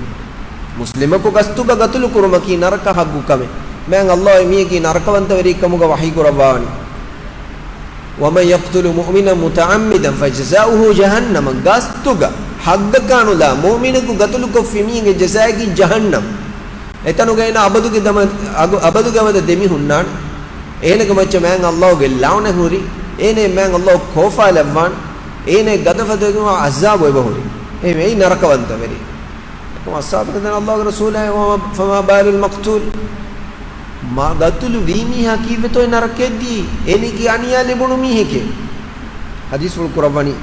މުސްލިމަކު ގަސްތުގަ ގަތުލު ކުރުމަކީ ނަރަކަ ޙައްޤު ކަމެއް. މާތް އައްލާހު އެ މީހަކީ ނަރަކަވަންތަވެރި ކަމުގަ ވަޙީ ކުރައްވާވަނީ. ومن يقتل مؤمنا متعمدا فجزاؤه جهنم، ގަސްތުގަ ޙައްޤަކާ ނުލާ މުއުމިނަކު ގަތުލުކޮށްފި މީހެއްގެ ޖަޒާއަކީ ޖަހަންނަމް. އެތަނުގަ އޭނަ އަބަދުގެ ދަމަ-، އަގު-، އަބަދުގެ އަބަދަށް ދެމި ހުންނާނެ. އޭނަގެ މައްޗަށް މާތް އައްލާހުގެ ލަޢުނަތް ހުރި. އޭނަ މާތް އައްލާހު ކޯފާލައްވާނެ. އޭނަ ގަދަފަދަ ޢަޒާބު އެބަހުރި. އެހެންވެ އެއީ ނަރަކަވަންތަވެރި. އެކަމަ އަޞްޙާބު ބޭކަލުންނަށް އައްލާހުގެ ރަސޫލާ، ވަމަ، فما بال المقتول؟ މާ ގަތުލު ވީ މީހާ ކީއްވެތޯ ނަރަކައަށް ދިޔައީ؟ އޭނައަކީ އަނިޔާ ލިބުނު މީހެކޭ. ޙަދީޘްފުޅު ކުރައްވަނީ،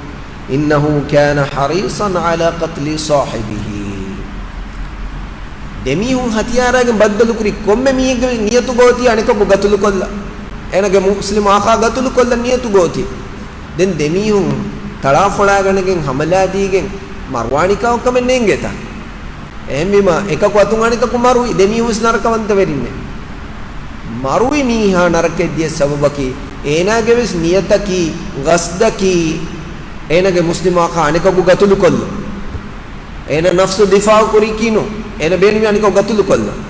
إنه كان حريصا على قتل صاحبه. ދެ މީހުން ހަތިޔާރާގެން ބައްދަލުކުރި ކޮންމެ މީހެއްގެ ނިޔަތުގަ އޮތީ އަނެކަކު ގަތުލުކޮށްލަން. އޭނަގެ މުސްލިމް އަޚާ ގަތުލުކޮށްލަން ނިޔަތުގަ އޮތީ. ދެން ދެ މީހުން ތަޅާފޮޅާގަނެގެން ހަމަލާދީގެން މަރުވާނިކާ ކަމެއް ނޭނގޭތަ؟ އެހެންވީމަ، އެކަކު އަތުން އަނެކަކު މަރުވި، ދެ މީހުންވެސް ނަރަކަވަންތަވެރިންނޭ. މަރުވި މީހާ ނަރަކައަށް ދިޔަ ސަބަބަކީ، އޭނާގެވެސް ނިޔަތަކީ، ގަސްދަކީ، އޭނާގެ މުސްލިމް އަޚާ އަނެކަކު ގަތުލުކޮށްލުން. އޭނާ ނަފްސު ދިފާޢު ކުރީކީ ނޫން. އޭނާ ބޭނުމީ އަނެކަކު ގަތުލުކޮށްލަން.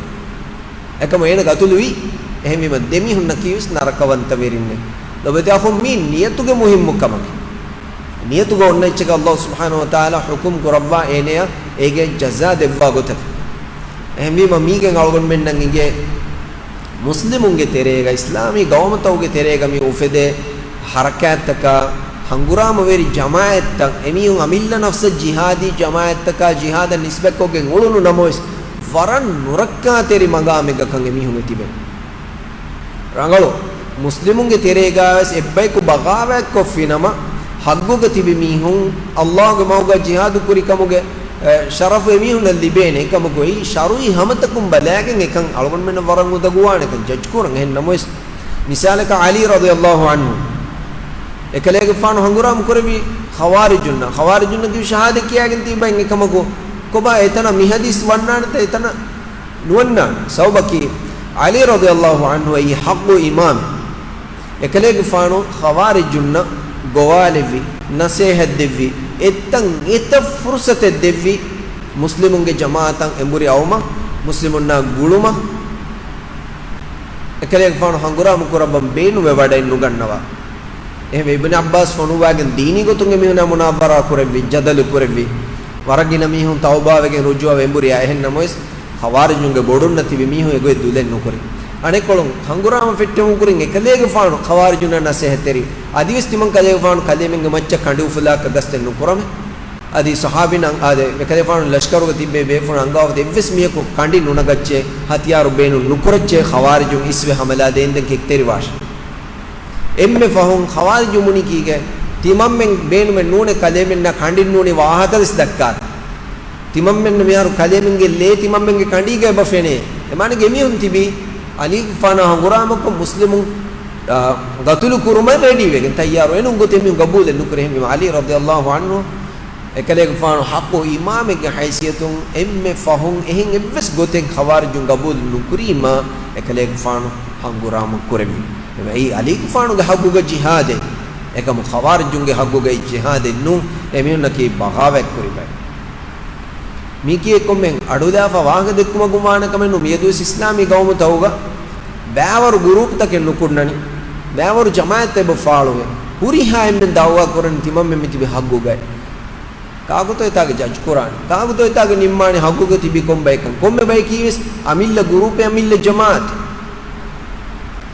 އެކަމު އޭނަ ގަތުލުވީ. އެހެންވީމަ، ދެ މީހުންނަކީވެސް ނަރަކަވަންތަވެރިންނޭ. ލޮބުވެތި އަޚުން، މީ ނިޔަތުގެ މުހިއްމު ކަމަކީ. ނިޔަތުގަ އޮންނަ އެއްޗަކަށް އައްލާހު ސުބްޙާނަހު ވަތަޢާލާ ޙުކުމް ކުރައްވާ އޭނަޔަށް އޭގެ ޖަޒާ ދެއްވާ ގޮތަކަށް. އެހެންވީމަ، މީގެން އަޅުގަނޑުމެންނަށް އިނގޭ، މުސްލިމުންގެ ތެރޭގަ، އިސްލާމީ ގައުމުތަކުގެ ތެރޭގަ މި އުފެދޭ ޙަރަކާތްތަކާ، ހަނގުރާމަވެރި ޖަމާޢަތްތައް، އެމީހުން އަމިއްލަ ނަފްސަށް ޖިހާދީ ޖަމާޢަތްތަކާ ޖިހާދަށް ނިސްބަތްކޮށްގެން އުޅުނު ނަމަވެސް، ވަރަށް ނުރައްކާތެރި މަގާމެއްގަކަން އެމީހުން ތިބެން. ރަނގަޅު، މުސްލިމުންގެ ތެރޭގަވެސް އެއްބަޔަކު ބަޣާވާތްކޮށްފިނަމަ، ޙައްޤުގަ ތިބި މީހުން އައްލާހުގެ މަގުގަ ޖިހާދު ކުރި ކަމުގެ، އެ، ޝަރަފު އެމީހުންނަށް ލިބޭނެ. އެކަމަކު އެއީ ޝަރުޢީ ހަމަތަކުން ބަލާގެން އެކަން އަޅުގަނޑުމެންނަށް ވަރަށް އުނދަގޫވާނެކަން ޖައްޖް ކުރަން. އެހެން ނަމަވެސް، މިސާލަކަށް ޢަލީ ރަޟިޔައްލާހު ޢަންހު އެކަލޭގެފާނު ހަނގުރާމަ ކުރެއްވި ޚަވާރިޖުންނަށް، ޚަވާރިޖުންނަށް ކިޔު ޝަހާދަތް ކިޔާގެން ތިބައިން އެކަމަކު، ކޮބާ އެތަނަށް މި ޙަދީޘް ވަންނާނެތަ އެތަނަށް؟ ނުވަންނާނެ. ސަބަބަކީ، ޢަލީ ރަޟިޔައްލާހު ޢަންހު އެއީ ޙައްޤު އިމާމެއް. އެކަލޭގެފާނު ޚަވާރިޖުންނަށް ގޮވާލެއްވި، ނަސޭހަތް ދެއްވި، އެތަން އެތައް ފުރުޞަތެއް ދެއްވި، މުސްލިމުންގެ ޖަމާޢަތަށް އެނބުރި އައުމަށް، މުސްލިމުންނާ ގުޅުމަށް، އެކަލޭގެފާނު ހަނގުރާމަ ކުރައްވަން ބޭނުންވެވަޑައެއް ނުގަންނަވާ. އެހެންވެ، އިބްނު ޢައްބާސް ފޮނުއްވާގެން ދީނީ ގޮތުން އެމީހުނާ މުނާޒަރާ ކުރެއްވި، ޖަދަލު ކުރެއްވި. ވަރަށް ގިނަ މީހުން ތައުބާވެގެން ރުޖޫޢަވެ އެނބުރިއާ. އެހެން ނަމަވެސް، ޚަވާރިޖުންގެ ބޮޑުންނަށް ތިބި މީހުން އެގޮތް ދުލެއް ނުކުރި. އަނެއްކޮޅުން، ހަނގުރާމަ ފެއްޓެވުން ކުރިން އެކަލޭގެފާނު ޚަވާރިޖުންނަށް ނަސޭހަތްތެރި. އަދިވެސް ތިމަން ކަލޭގެފާނު ކަލޭމެންގެ މައްޗަށް ކަނޑި އުފުލާކަށް ގަސްތެއް ނުކުރަމޭ. އަދި ޞަޙާބީން އަން-، އާދެ، އެކަލޭގެފާނު ލަޝްކަރުގަ ތިއްބެވި ބޭފުޅުން އަންގާފަ އެއްވެސް މީހަކު ކަނޑި ނުނަގައްޗޭ، ހަތިޔާރު ބޭނުން ނުކުރައްޗޭ، ޚަވާރިޖުން އިސްވެ ހަމަލާ ދޭންދެން ކެތްތެރިވާށޭ. އެންމެ ފަހުން ޚަވާރިޖުން ބުނީ ކީކޭ؟ ތިމަންމެން ބޭނުމެއް ނޫނޭ ކަލޭމެންނަށް ކަނޑިން ނޫނީ ވާހަކަ ވެސް ދައްކާ. ތިމަންމެން މިހާރު ކަލޭމެންގެ ލޭ ތިމަންމެންގެ ކަނޑީގަ އެބަ ފެނޭ. އެމާނަ ގެމީހުން ތިބީ އަލީގެފާނާ ހަނގުރާމަކޮށް މުސްލިމުން، އާ، ގަތުލު ކުރުމަށް ރެޑީވެގެން ތައްޔާރު. އެނޫން ގޮތެއް މީހުން ގަބޫލެއް ނުކުރޭ. އެހެންވީމަ އަލީ ރަޟިޔަﷲ ޢަންހު އެކަލޭގެފާނު ޙައްޤު އިމާމެއްގެ ހައިސިއްޔަތުން އެންމެ ފަހުން އެހެން އެއްވެސް ގޮތެއް ޚަވާރިޖުން ގަބޫލު ނުކުރީމަ އެކަލޭގެފާނު ހަނގުރާމަ ކުރެއްވި. އެއީ އަލީގެފާނުގެ ޙައްޤުގަ ޖިހާދެއް. އެކަމު ޚަވާރިޖުންގެ ޙައްޤުގައި ޖިހާދެއް ނޫން. އެމީހުންނަކީ ބަޣާވާތް ކުރި ބައެއް. މީކީ އެއްކޮންމެ އަޑުލާފަ ވާހަކަ ދެއްކުމަކުން ވާނެ ކަމެއް ނޫން. މިއަދުވެސް އިސްލާމީ ގައުމުތަކުގަ ބައިވަރު ގުރޫޕްތަކެއް ނުކުންނަނީ، ބައިވަރު ޖަމާޢަތްތައް އެބަ ފާޅުވޭ. ހުރިހާ އެންމެން ދަޢުވާ ކުރަނީ ތިމަންމެން މިތިބި ޙައްޤުގައި. ކާކުތޯ އެތާގެ ޖަޖް ކުރާނީ؟ ކާކުތޯ އެތާގެ ނިންމާނީ ޙައްޤުގަ ތިބި ކޮން ބަޔަކަށް؟ ކޮންމެ ބަޔަކީވެސް އަމިއްލަ ގުރޫޕެއް، އަމިއްލަ ޖަމާޢަތެއް.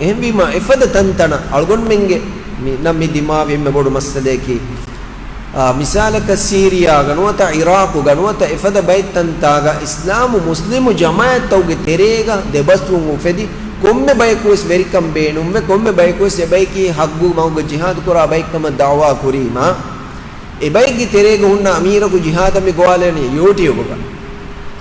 އެހެންވީމަ، އެފަދަ ތަންތަނަށް އަޅުގަނޑުމެންގެ މި، ނަ، މި ދިމާވި އެންމެ ބޮޑު މައްސަލަޔަކީ، އާ، މިސާލަކަށް ސީރިޔާގަ ނުވަތަ ޢިރާޤުގަ ނުވަތަ އެފަދަ ބައެއް ތަންތާގަ އިސްލާމު މުސްލިމު ޖަމާޢަތްތަކުގެ ތެރޭގަ ދެބަސްވުން އުފެދި، ކޮންމެ ބަޔަކުވެސް ވެރިކަން ބޭނުންވެ، ކޮންމެ ބަޔަކުވެސް އެބަޔަކީ ޙައްޤު މަގުގަ ޖިހާދު ކުރާ ބައެއްކަމަށް ދަޢުވާ ކުރީމަ، އެބައެއްގެ ތެރޭގަ ހުންނަ އަމީރަކު ޖިހާދަށް މި ގޮވާލަނީ ޔޫޓިއުބުގަ.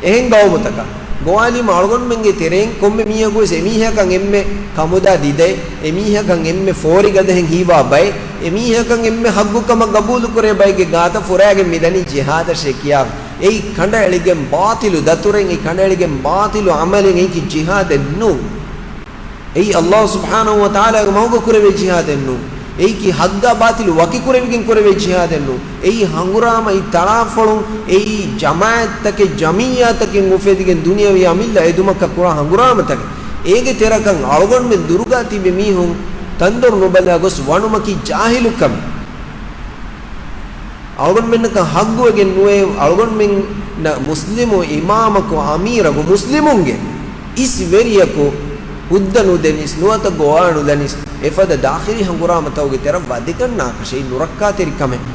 އެހެން ގައުމުތަކަށް ގޮވާލީމަ އަޅުގަނޑުމެންގެ ތެރެއިން ކޮންމެ މީހަކުވެސް އެމީހަކަށް އެންމެ ކަމުދާ ދިދައެއް، އެމީހަކަށް އެންމެ ފޯރިގަދަހެން ހީވާ ބައެއް، އެމީހަކަށް އެންމެ ޙައްޤުކަމަށް ގަބޫލުކުރޭ ބައެއްގެ ގާތަށް ފުރާގެން މިދަނީ ޖިހާދަށޭ ކިޔާ. އެއީ ކަނޑައެޅިގެން ބާޠިލު ދަތުރެއް، އެއީ ކަނޑައެޅިގެން ބާޠިލު ޢަމަލެއް، އެއީކީ ޖިހާދެއް ނޫން. އެއީ ﷲ ސުބްޙާނަހޫ ވަތަޢާލާގެ މަގުގަ ކުރެވޭ ޖިހާދެއް ނޫން. އެއީކީ ޙައްޤާ ބާޠިލު ވަކިކުރެވިގެން ކުރެވޭ ޖިހާދެއް ނޫން. އެއީ ހަނގުރާމަ، އެއީ ތަޅާފޮޅުން، އެއީ ޖަމާޢަތްތަކެއް، ޖަމިއްޔާތަކެއް އުފެދިގެން ދުނިޔަވީ އަމިއްލަ އެދުމަކަށް ކުރާ ހަނގުރާމަތަކެއް. އޭގެ ތެރަކަށް އަޅުގަނޑުމެން ދުރުގާ ތިބި މީހުން ތަންދޮރު ނުބަލާ ގޮސް ވަނުމަކީ ޖާހިލުކަމެއް. އަޅުގަނޑުމެންނަކަށް ޙައްޤުވެގެން ނުވޭ، އަޅުގަނޑުމެންނަށް މުސްލިމު އިމާމަކު އަމީރަކު މުސްލިމުންގެ އިސް ވެރިޔަކު ހުއްދަ ނުދެނީސް ނުވަތަ ގޮވާ ނުލަނީސް އެފަދަ ދާޚިލީ ހަނގުރާމަތަކުގެ ތެރަށް ވަދެގަންނާކަށެއް ނުރައްކާތެރި ކަމެއް.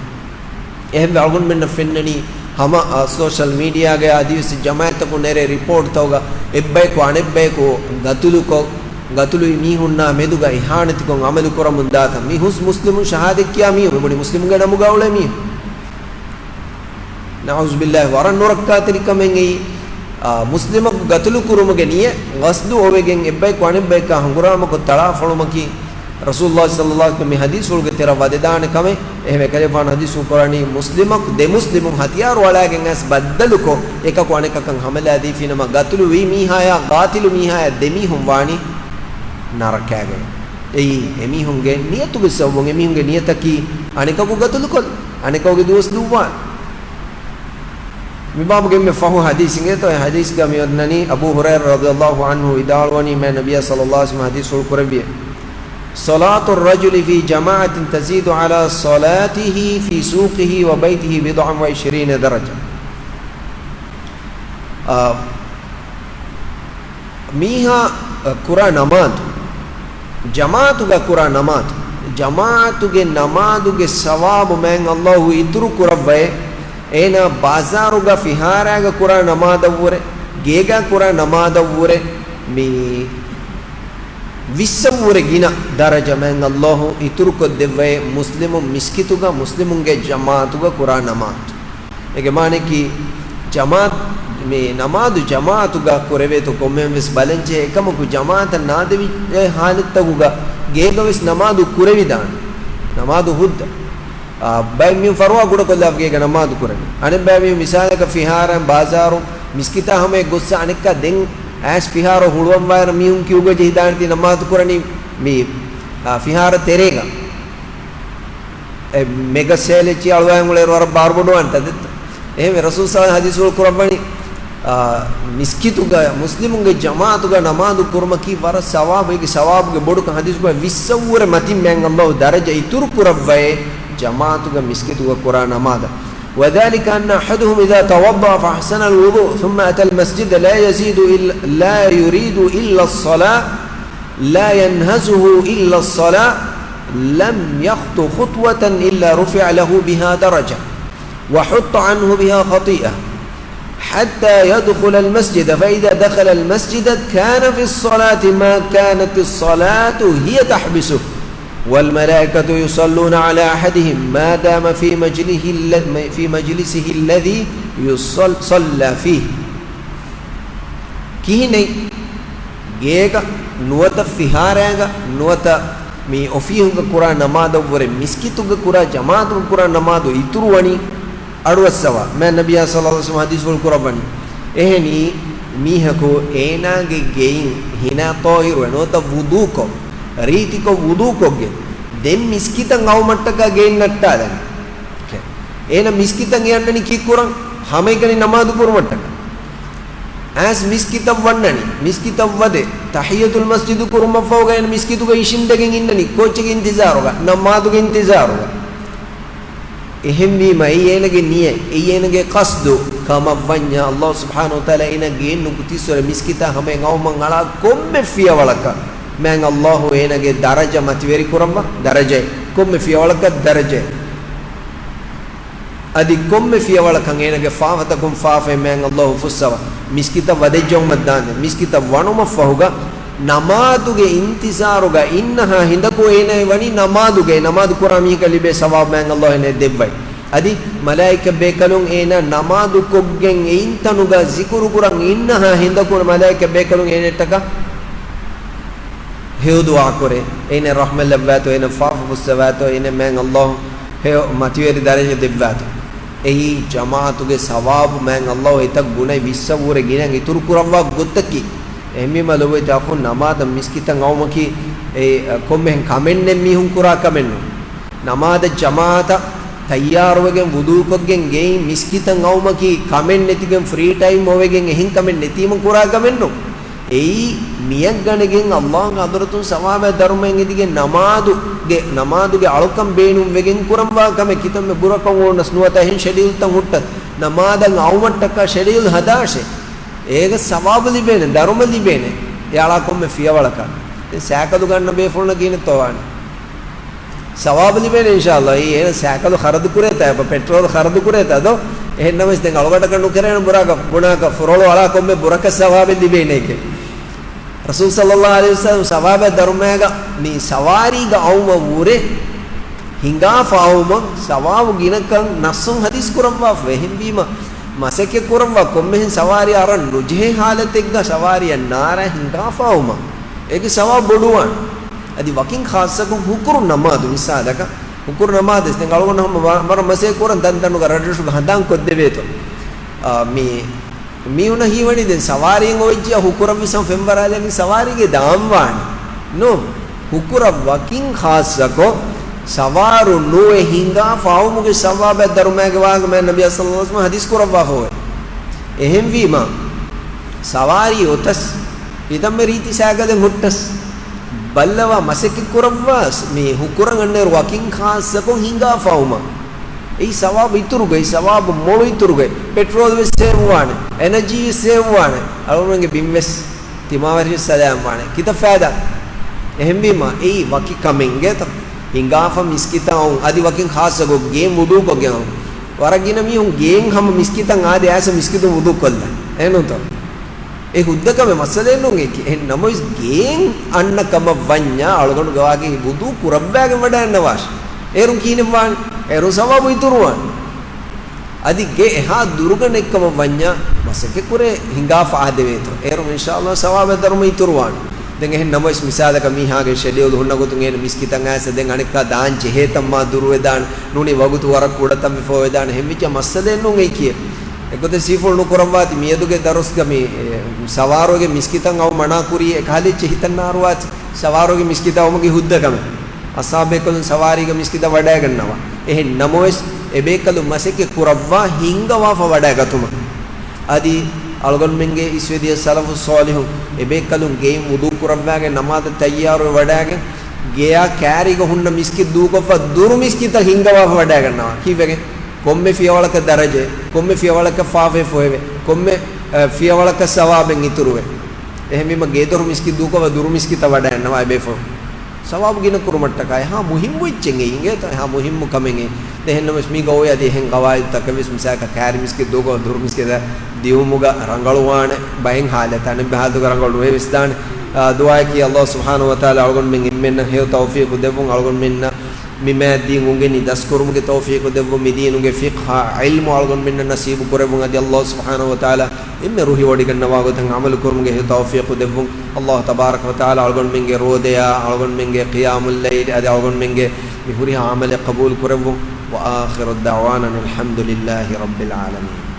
އެހެންވެ އަޅުގަނޑުމެންނަށް ފެންނަނީ ހަމަ، އަ، ސޯޝަލް މީޑިއާގައި އަދިވެސް ޖަމާޢަތްތަކުން ނެރޭ ރިޕޯޓްތަކުގަ އެއްބަޔަކު އަނެއްބަޔަކު ގަތުލުކޮށް، ގަތުލުވި މީހުންނާ މެދުގަ އިހާނެތިކޮށް ޢަމަލު ކުރަމުން ދާތަން. މި ހުސް މުސްލިމުން ޝަހާދަތް ކިޔާ މީހުން، އެބުނި މުސްލިމުންގެ ނަމުގަ އުޅޭ މީހުން. ނަޢޫޒުބިއްލާހި، ވަރަށް ނުރައްކާތެރި ކަމެއް އެއީ. އާ، މުސްލިމަކު ގަތުލު ކުރުމުގެ ނިޔަތް ގަޞްދު އޮވެގެން އެއްބަޔަކު އަނެއްބަޔަކާ ހަނގުރާމަކޮށް ތަޅާފޮޅުމަކީ ރަސޫލުﷲ ޞައްލަﷲ ޢަލައިހި ވަސައްލަމަ މި ޙަދީޘްފުޅުގެ ތެރަށް ވަދެދާނެ ކަމެއް. އެހެންވެ އެކަލޭގެފާނު ޙަދީޘްފުޅު ކުރަނީ މުސްލިމަކު ދެމުސްލިމުން ހަތިޔާރު އަޅާގެން އައިސް ބައްދަލުކޮށް އެކަކު އަނެކަކަށް ހަމަލާ ދީފިނަމަ ގަތުލުވި މީހާޔާ ގާތިލު މީހާޔާ ދެމީހުން ވާނީ ނަރަކައިގައި. އެއީ އެމީހުންގެ ނިޔަތުގެ ސަބަބުން. އެމީހުންގެ ނިޔަތަކީ އަނެކަކު ގަތުލުކޮށް، އަނެކަކުގެ ދުވަސް ދުއްވާން. މި ބާބުގެ އެންމެ ފަހު ޙަދީޘް އިނގޭތޯ، އެ ޙަދީޘްގަ މި ވަންނަނީ އަބޫ ހުރައިރާ ރަޟިޔަﷲ ޢަންހު ވިދާޅުވަނީ، މާތް ނަބިއްޔާ ޞައްލަﷲ ޢަލައިހި ވަސައްލަމަ ޙަދީޘްފުޅު ކުރެއްވިއޭ، صلاة الرجل في جماعة تزيد على صلاته في سوقه وبيته بضعا وعشرين درجة. އާ، މީހާ ކުރާ ނަމާދު، ޖަމާޢަތުގަ ކުރާ ނަމާދު، ޖަމާޢަތުގެ ނަމާދުގެ ސަވާބު މާތް ﷲ އިތުރު ކުރައްވައޭ، އޭނާ ބާޒާރުގަ ފިހާރާގަ ކުރާ ނަމާދަށްވުރެ، ގޭގަ ކުރާ ނަމާދަށްވުރެ، މި ވިއްސަށްވުރެ ގިނަ ދަރަޖަ މާތް ﷲ އިތުރުކޮށްދެއްވައޭ، މުސްލިމުން މިސްކިތުގަ، މުސްލިމުންގެ ޖަމާޢަތުގަ ކުރާ ނަމާދު. އޭގެ މާނައަކީ، ޖަމާ-، މި ނަމާދު ޖަމާޢަތުގަ ކުރެވޭތޯ ކޮންމެވެސް ބަލަންޖެހޭ. އެކަމަކު، ޖަމާޢަތަށް ނާދެވި ޙާލަތްތަކުގަ ގޭގަވެސް ނަމާދު ކުރެވިދާނެ. ނަމާދު ހުއްދަ. އާ، ބައެއް މީހުން ފަރުވާ ކުޑަކޮށްލާފަ ގޭގަ ނަމާދު ކުރަނީ. އަނެއް ބައެއް މީހުން މިސާލަކަށް ފިހާރައިން ބާޒާރު މިސްކިތާ ހަމަޔަށް ގޮއްސަ އަނެއްކާ ދެން އައިސް ފިހާރަ ހުޅުވަންވާއިރު މީހުން ކިއުގަ ޖެހިދާނެތީ ނަމާދު ކުރަނީ މި، އާ، ފިހާރަ ތެރޭގަ. އެ މެގަ ސޭލެއްޗި އަޅުވާން އުޅޭރު ވަރަށް ބާރުބޮޑުވާން ތަދެއްތަ؟ އެހެންވެ ރަސޫލު ޞައްލަﷲ ޙަދީޘްފުޅު ކުރައްވަނީ، އާ، މިސްކިތުގަ މުސްލިމުންގެ ޖަމާޢަތުގަ ނަމާދު ކުރުމަކީ ވަރަށް ސަވާބު. އޭގެ ސަވާބުގެ ބޮޑުކަން ޙަދީޘްގައި ވިއްސަށްވުރެ މަތިން މާތް ﷲ ދަރަޖަ އިތުރު ކުރައްވައޭ ޖަމާޢަތުގަ މިސްކިތުގަ ކުރާ ނަމާދަށް. وذلك أن أحدهم إذا توضأ فأحسن الوضوء ثم أتى المسجد لا يزيد إلا، لا يريد إلا الصلاة، لا ينهزه إلا الصلاة، لم يخط خطوة إلا رفع له بها درجة. وحط عنه بها خطيئة حتى يدخل المسجد، فإذا دخل المسجد كان في الصلاة ما كانت الصلاة هي تحبسه، والملائكة يصلون على أحدهم ما دام في مجلسه ال-، في مجلسه الذي يصل-، صلى فيه. ކިހިނެއް؟ ގޭގަ ނުވަތަ ފިހާރައިގަ ނުވަތަ މި އޮފީހުގަ ކުރާ ނަމާދަށްވުރެ މިސްކިތުގަ ކުރާ ޖަމާޢަތުގަ ކުރާ ނަމާދު އިތުރުވަނީ އަޑުއައްސަވާ. މާތް ނަބިއްޔާ ޞައްލައްލާހު ޢަލައިހި ވަސައްލަމަ ޙަދީޘްފުޅު ކުރައްވަނީ، އެހެނީ މީހަކު އޭނާގެ ގެއިން ހިނާ ޠާހިރުވެ ނުވަތަ ވުޟޫކޮށް، ރީތިކޮށް ވުޟޫކޮށްގެން ދެން މިސްކިތަށް އައުމަށްޓަކާ ގެއިން ނައްޓާލަނީ. އޭނަ މިސްކިތަށް އެ އަންނަނީ ކީއްކުރަން؟ ހަމައެކަނި ނަމާދު ކުރުމަށްޓަކާ. އައިސް މިސްކިތަށް ވަންނަނީ، މިސްކިތަށް ވަދެ، ތަޙިއްޔަތުލް މަސްޖިދު ކުރުމަށްފަހުގަ އޭނަ މިސްކިތުގަ އިށީނދެގެން އިންނަނީ ކޯއްޗެއްގެ އިންތިޒާރުގަ؟ ނަމާދުގެ އިންތިޒާރުގަ. އެހެންވީމަ، އެއީ އޭނަގެ ނިޔަތް، އެއީ އޭނަގެ ޤަޞްދު ކަމަށް ވަންޏާ، ﷲ ސުބްޙާނަހޫ ވަތަޢާލާ އޭނަ ގެއިން ނުކުތީއްސުރެ މިސްކިތާ ހަމައަށް އައުމަށް އަޅާ ކޮންމެ ފިޔަވަޅަކަށް މާތް ﷲ އޭނަގެ ދަރަޖަ މަތިވެރި ކުރައްވާ، ދަރަޖައެއް، ކޮންމެ ފިޔަވަޅަކަށް ދަރަޖައެއް. އަދި ކޮންމެ ފިޔަވަޅަކަށް އޭނަގެ ފާފަތަކުން ފާފައެއް މާތް ﷲ ފުއްސަވާ، މިސްކިތަށް ވަދެއްޖައުމަށް ދާންދެން، މިސްކިތަށް ވަނުމަށްފަހުގަ ނަމާދުގެ އިންތިޒާރުގަ އިންނަހާ ހިނދަކު އޭނައަށް ވަނީ ނަމާދުގައި، ނަމާދު ކުރާ މީހަކަށް ލިބޭ ސަވާބު މާތް ﷲ އޭނައަށް ދެއްވައި. އަދި މަލާއިކަ ބޭކަލުން އޭނާ ނަމާދު ކޮށްގެން އެއިންތަނުގަ ޒިކުރު ކުރަން އިންނަހާ ހިނދަކު މަލާއިކަ ބޭކަލުން އޭނައަށްޓަކާ ހެޔޮ ދުޢާ ކުރޭ، އޭނަ ރަޙްމަތް ލައްވާތޯ، އޭނަ ފާފަ ފުއްސަވާތޯ، އޭނަ މާތް ﷲ ހެޔޮ މަތިވެރި ދަރަޖަ ދެއްވާތޯ. އެއީ ޖަމާޢަތުގެ ސަވާބު މާތް ﷲ އެތައް ގުނަ ވިއްސަށްވުރެ ގިނައިން އިތުރު ކުރައްވާ ގޮތަކީ. އެހެންވީމަ ލޮބުވެތި އަޚުން، ނަމާދަށް މިސްކިތަށް އައުމަކީ އެ ކޮންމެހެން ކަމެއް ނެތް މީހުން ކުރާ ކަމެއް ނޫން. ނަމާދަށް ޖަމާޢަތަށް ތައްޔާރުވެގެން ވުޟޫކޮށްގެން ގެއިން މިސްކިތަށް އައުމަކީ ކަމެއް ނެތިގެން ފްރީ ޓައިމް އޮވެގެން އެހެން ކަމެއް ނެތީމަ ކުރާ ކަމެއް ނޫން. އެއީ މިއަށް ގަނެގެން ﷲގެ ޙަޟްރަތުން ސަވާބާއި ދަރުމައެއް އެދިގެން ނަމާދުގެ، ނަމާދުގެ އަޅުކަން ބޭނުންވެގެން ކުރަންވާ ކަމެއް. ކިތަންމެ ބުރަކަށް އުޅުނަސް ނުވަތަ އެހެން ޝެޑިއުލްތައް ހުއްޓަސް ނަމާދަށް އައުމަށްޓަކާ ޝެޑިއުލް ހަދާށޭ. އޭގަ ސަވާބު ލިބޭނެ، ދަރުމަ ލިބޭނެ. އެ އަޅާ ކޮންމެ ފިޔަވަޅަކަށް. ދެން ސައިކަލު ގަންނަ ބޭފުޅުންނަށް ކިހިނެއްތޯ ވާނެ؟ ސަވާބު ލިބޭނެ އިންޝާﷲ. އެ އޭނަ ސައިކަލު ޚަރަދު ކުރޭތާ، އެބަ ޕެޓްރޯލް ޚަރަދު ކުރޭތާ ދޯ؟ އެހެން ނަމަވެސް ދެން އަޅުގަނޑަކަށް ނުކެރޭނެ ބުރާކަށް، ބުނާކަށް ފުރޮޅު އަޅާ ކޮންމެ ބުރަކަށް ސަވާބެއް ލިބޭނެކޭ. ރަސޫލު ޞައްލައްލާހު ޢަލައިހި ވަސައްލަމަ ސަވާބާއި ދަރުމައިގަ މި ސަވާރީގަ އައުމަށް ވުރެ ހިނގާފަ އައުމަށް ސަވާބު ގިނަކަން ނައްޞުން ޙަދީޘް ކުރައްވާފަ. އެހެންވީމަ، މަސައްކަތް ކުރައްވާ ކޮންމެހެން ސަވާރީ އަރަން ނުޖެހޭ ޙާލަތެއްގަ ސަވާރީއަށް ނާރާ ހިނގާފަ އައުމަށް އޭގެ ސަވާބު ބޮޑުވާނެ. އަދި ވަކިން ޚާއްޞަކޮށް ހުކުރު ނަމާދު މިސާލަކަށް، ހުކުރު ނަމާދު ދެން އަޅުގަނޑު ހަމަ ވަ-، ވަރަށް މަސައްކަތް ކުރަން ތަންތަނުގަ ރަށްރަށުގަ ހަނދާން ކޮށްދެވޭތޯ. އާ، މި މީހުނަށް ހީވަނީ ދެން ސަވާރީން އޮވެއްޖިއްޔާ ހުކުރަށްވެސް ހަމަ ފެންވަރާލެއްގެ ސަވާރީގެ ދާން ވާނެ. ނޫން. ހުކުރަށް ވަކިން ޚާއްޞަކޮށް ސަވާރު ނުވެ ހިނގާފަ އައުމުގެ ސަވާބާއި ދަރުމައިގެ ވާހަކަ މާތް ނަބިއްޔާ ޞައްލައްލާހު ޢަލައިހި ވަސައްލަމަ ޙަދީޘް ކުރައްވާފަ އޮވޭ. އެހެންވީމަ، ސަވާރީ އޮތަސް، ކިތަންމެ ރީތި ސައިކަލެއް ހުއްޓަސް، ބައްލަވާ މަސައްކަތް ކުރައްވާސް، މި ހުކުރަށް އަންނައިރު ވަކިން ޚާއްޞަކޮށް ހިނގާފަ އައުމަށް. އެއީ ސަވާބު އިތުރުގައި، ސަވާބު މޮޅު އިތުރުގައި، ޕެޓްރޯލް ވެސް ސޭވް ވާނެ، އެނަޖީ ވެސް ސޭވް ވާނެ، އަޅުގަނޑުގެ ބިން ވެސް ތިމާވެރި ސަލާމް ވާނެ. ކިތައް ފައިދާ؟ އެހެންވީމަ، އެއީ ވަކި ކަމެއްގެތަ؟ ހިނގާފަ މިސްކިތަށް އައުން، އަދި ވަކިން ޚާއްޞަކޮށް ގޭން ވުޟޫކޮށްގެން އައުން. ވަރަށް ގިނަ މީހުން ގޭން ހަމަ މިސްކިތަށް އާދެ އައިސް މިސްކިތުން ވުޟޫ ކޮށްލަން. އެހެންނޫންތޯ؟ އެ ހުއްދަ ކަމެއް މައްސަލައެއް ނޫން އެކި. އެހެން ނަމަވެސް ގޭން އަންނަ ކަމަށް ވަންޏާ އަޅުގަނޑުގެ ވާގި ވުޟޫ ކުރައްވާގެން ވަޑައިގަންނަވާށި. އޭރުން ކިހިނެއް ވާނެ؟ އޭރުން ސަވާބު އިތުރުވާނެ. އަދި ގެ އެހާ ދުރުގަ ނެތްކަމަށް ވަންޏާ މަސައްކަތް ކުރޭ ހިނގާފަ އާދެވޭތޯ. އޭރުން އިންޝާﷲ ސަވާބާއި ދަރުމަ އިތުރުވާނެ. ދެން އެހެން ނަމަވެސް މިސާލަކަށް މީހާގެ ޝެޑިއުލް ހުންނަ ގޮތުން އޭނަ މިސްކިތަށް އައިސް ދެން އަނެއްކާ ދާން ޖެހޭތަން މާ ދުރުވެދާނެ. ނޫނީ ވަގުތު ވަރަށް ކުޑަތަން ވެފަ ވެދާނެ. އެހެންވެއްޖެ މައްސަލައެއް ނޫން އެއީކީ. އެގޮތަށް ސީފުޅު ނުކުރައްވާތި މިއަދުގެ ދަރުސްގަ މި، އެ، ސަވާރުގެ މިސްކިތަށް އައު މަނާ ކުރީ އެކަހަލަ އެއްޗެއް ހިތަށް ނާރުވާތި. ސަވާރުގެ މިސްކިތަށް އައުމުގެ ހުއްދަ ކަމެއް. އަޞްޙާބުބޭކަލުން ސަވާރީގަ މިސްކިތަށް ވަޑައިގަންނަވާ. އެހެން ނަމަވެސް، އެބޭކަލުން މަސައްކަތް ކުރައްވާ ހިންގަވާފަ ވަޑައިގަތުމަށް. އަދި އަޅުގަނޑުމެންގެ އިސްވެދިޔަ ސަލަފު ޞާލިޙުން އެބޭކަލުން ގެއިން ވުޟޫ ކުރައްވާގެން ނަމާދަށް ތައްޔާރުވެ ވަޑައިގެން ގެޔާ ކާރީގަ ހުންނަ މިސްކިތް ދޫކޮށްފަ ދުރު މިސްކިތަށް ހިންގަވާފަ ވަޑައިގަންނަވާ. ކީއްވެގެން؟ ކޮންމެ ފިޔަވަޅަކަށް ދަރަޖައެއް، ކޮންމެ ފިޔަވަޅަކަށް ފާފައެއް ފޮހެވޭ، ކޮންމެ، އަ، ފިޔަވަޅަކަށް ސަވާބެއް އިތުރުވޭ. އެހެންވީމަ ގޭދޮރު މިސްކިތް ދޫކޮށްފަ ދުރު މިސްކިތަށް ވަޑައިގަންނަވާ އެބޭފުޅުން. ސަވާބު ގިނަ ކުރުމަށްޓަކާ އެހާ މުހިއްމު އެއްޗެއް އެއީ، އިނގޭތޯ؟ އެހާ މުހިއްމު ކަމެއް އެއީ. އެހެންނަމަވެސް މީގަ އޮވޭ އަދި އެހެން ގަވާއިދުތަކެއް ވެސް، މިސާލަކަށް ކާރި މިސްކިތް ދޫކޮށް ދުރު މިސްކިތަށް ދިއުމުގަ ރަނގަޅުވާނެ ބައެއް ހާލަތް، އަނެއް ހާލަތުގަ ރަނގަޅު ނުވެވެސް ދާނެ. އާ، ދުޢާއަކީ އައްލާހު ސުބްޙާނަހު ވަތަޢާލާ އަޅުގަނޑުމެން އެންމެންނަށް ހެޔޮ ތައުފީޤު ދެއްވުން، އަޅުގަނޑުމެންނަށް މި މާތް ދީން އުނގެނި ދަސްކުރުމުގެ ތައުފީޤު ދެއްވުން، މި ދީނުގެ ފިޤްހާ ޢިލްމު އަޅުގަނޑުމެންނަށް ނަސީބު ކުރެއްވުން، އަދި އައްލާހު ސުބްޙާނަހު ވަތަޢާލާ އެންމެ ރުހިވޮޑިގަންނަވާ ގޮތަށް ޢަމަލު ކުރުމުގެ ހެޔޮ ތައުފީޤު ދެއްވުން. އައްލާހު ތަބާރަކަ ވަތަޢާލާ އަޅުގަނޑުމެންގެ ރޯދަޔާ، އަޅުގަނޑުމެންގެ ޤިޔާމުއްލައިލް އަދި އަޅުގަނޑުމެންގެ މި ހުރިހާ ޢަމަލެއް ޤަބޫލު ކުރެއްވުން. وآخر دعوانا أن الحمد لله رب العالمين.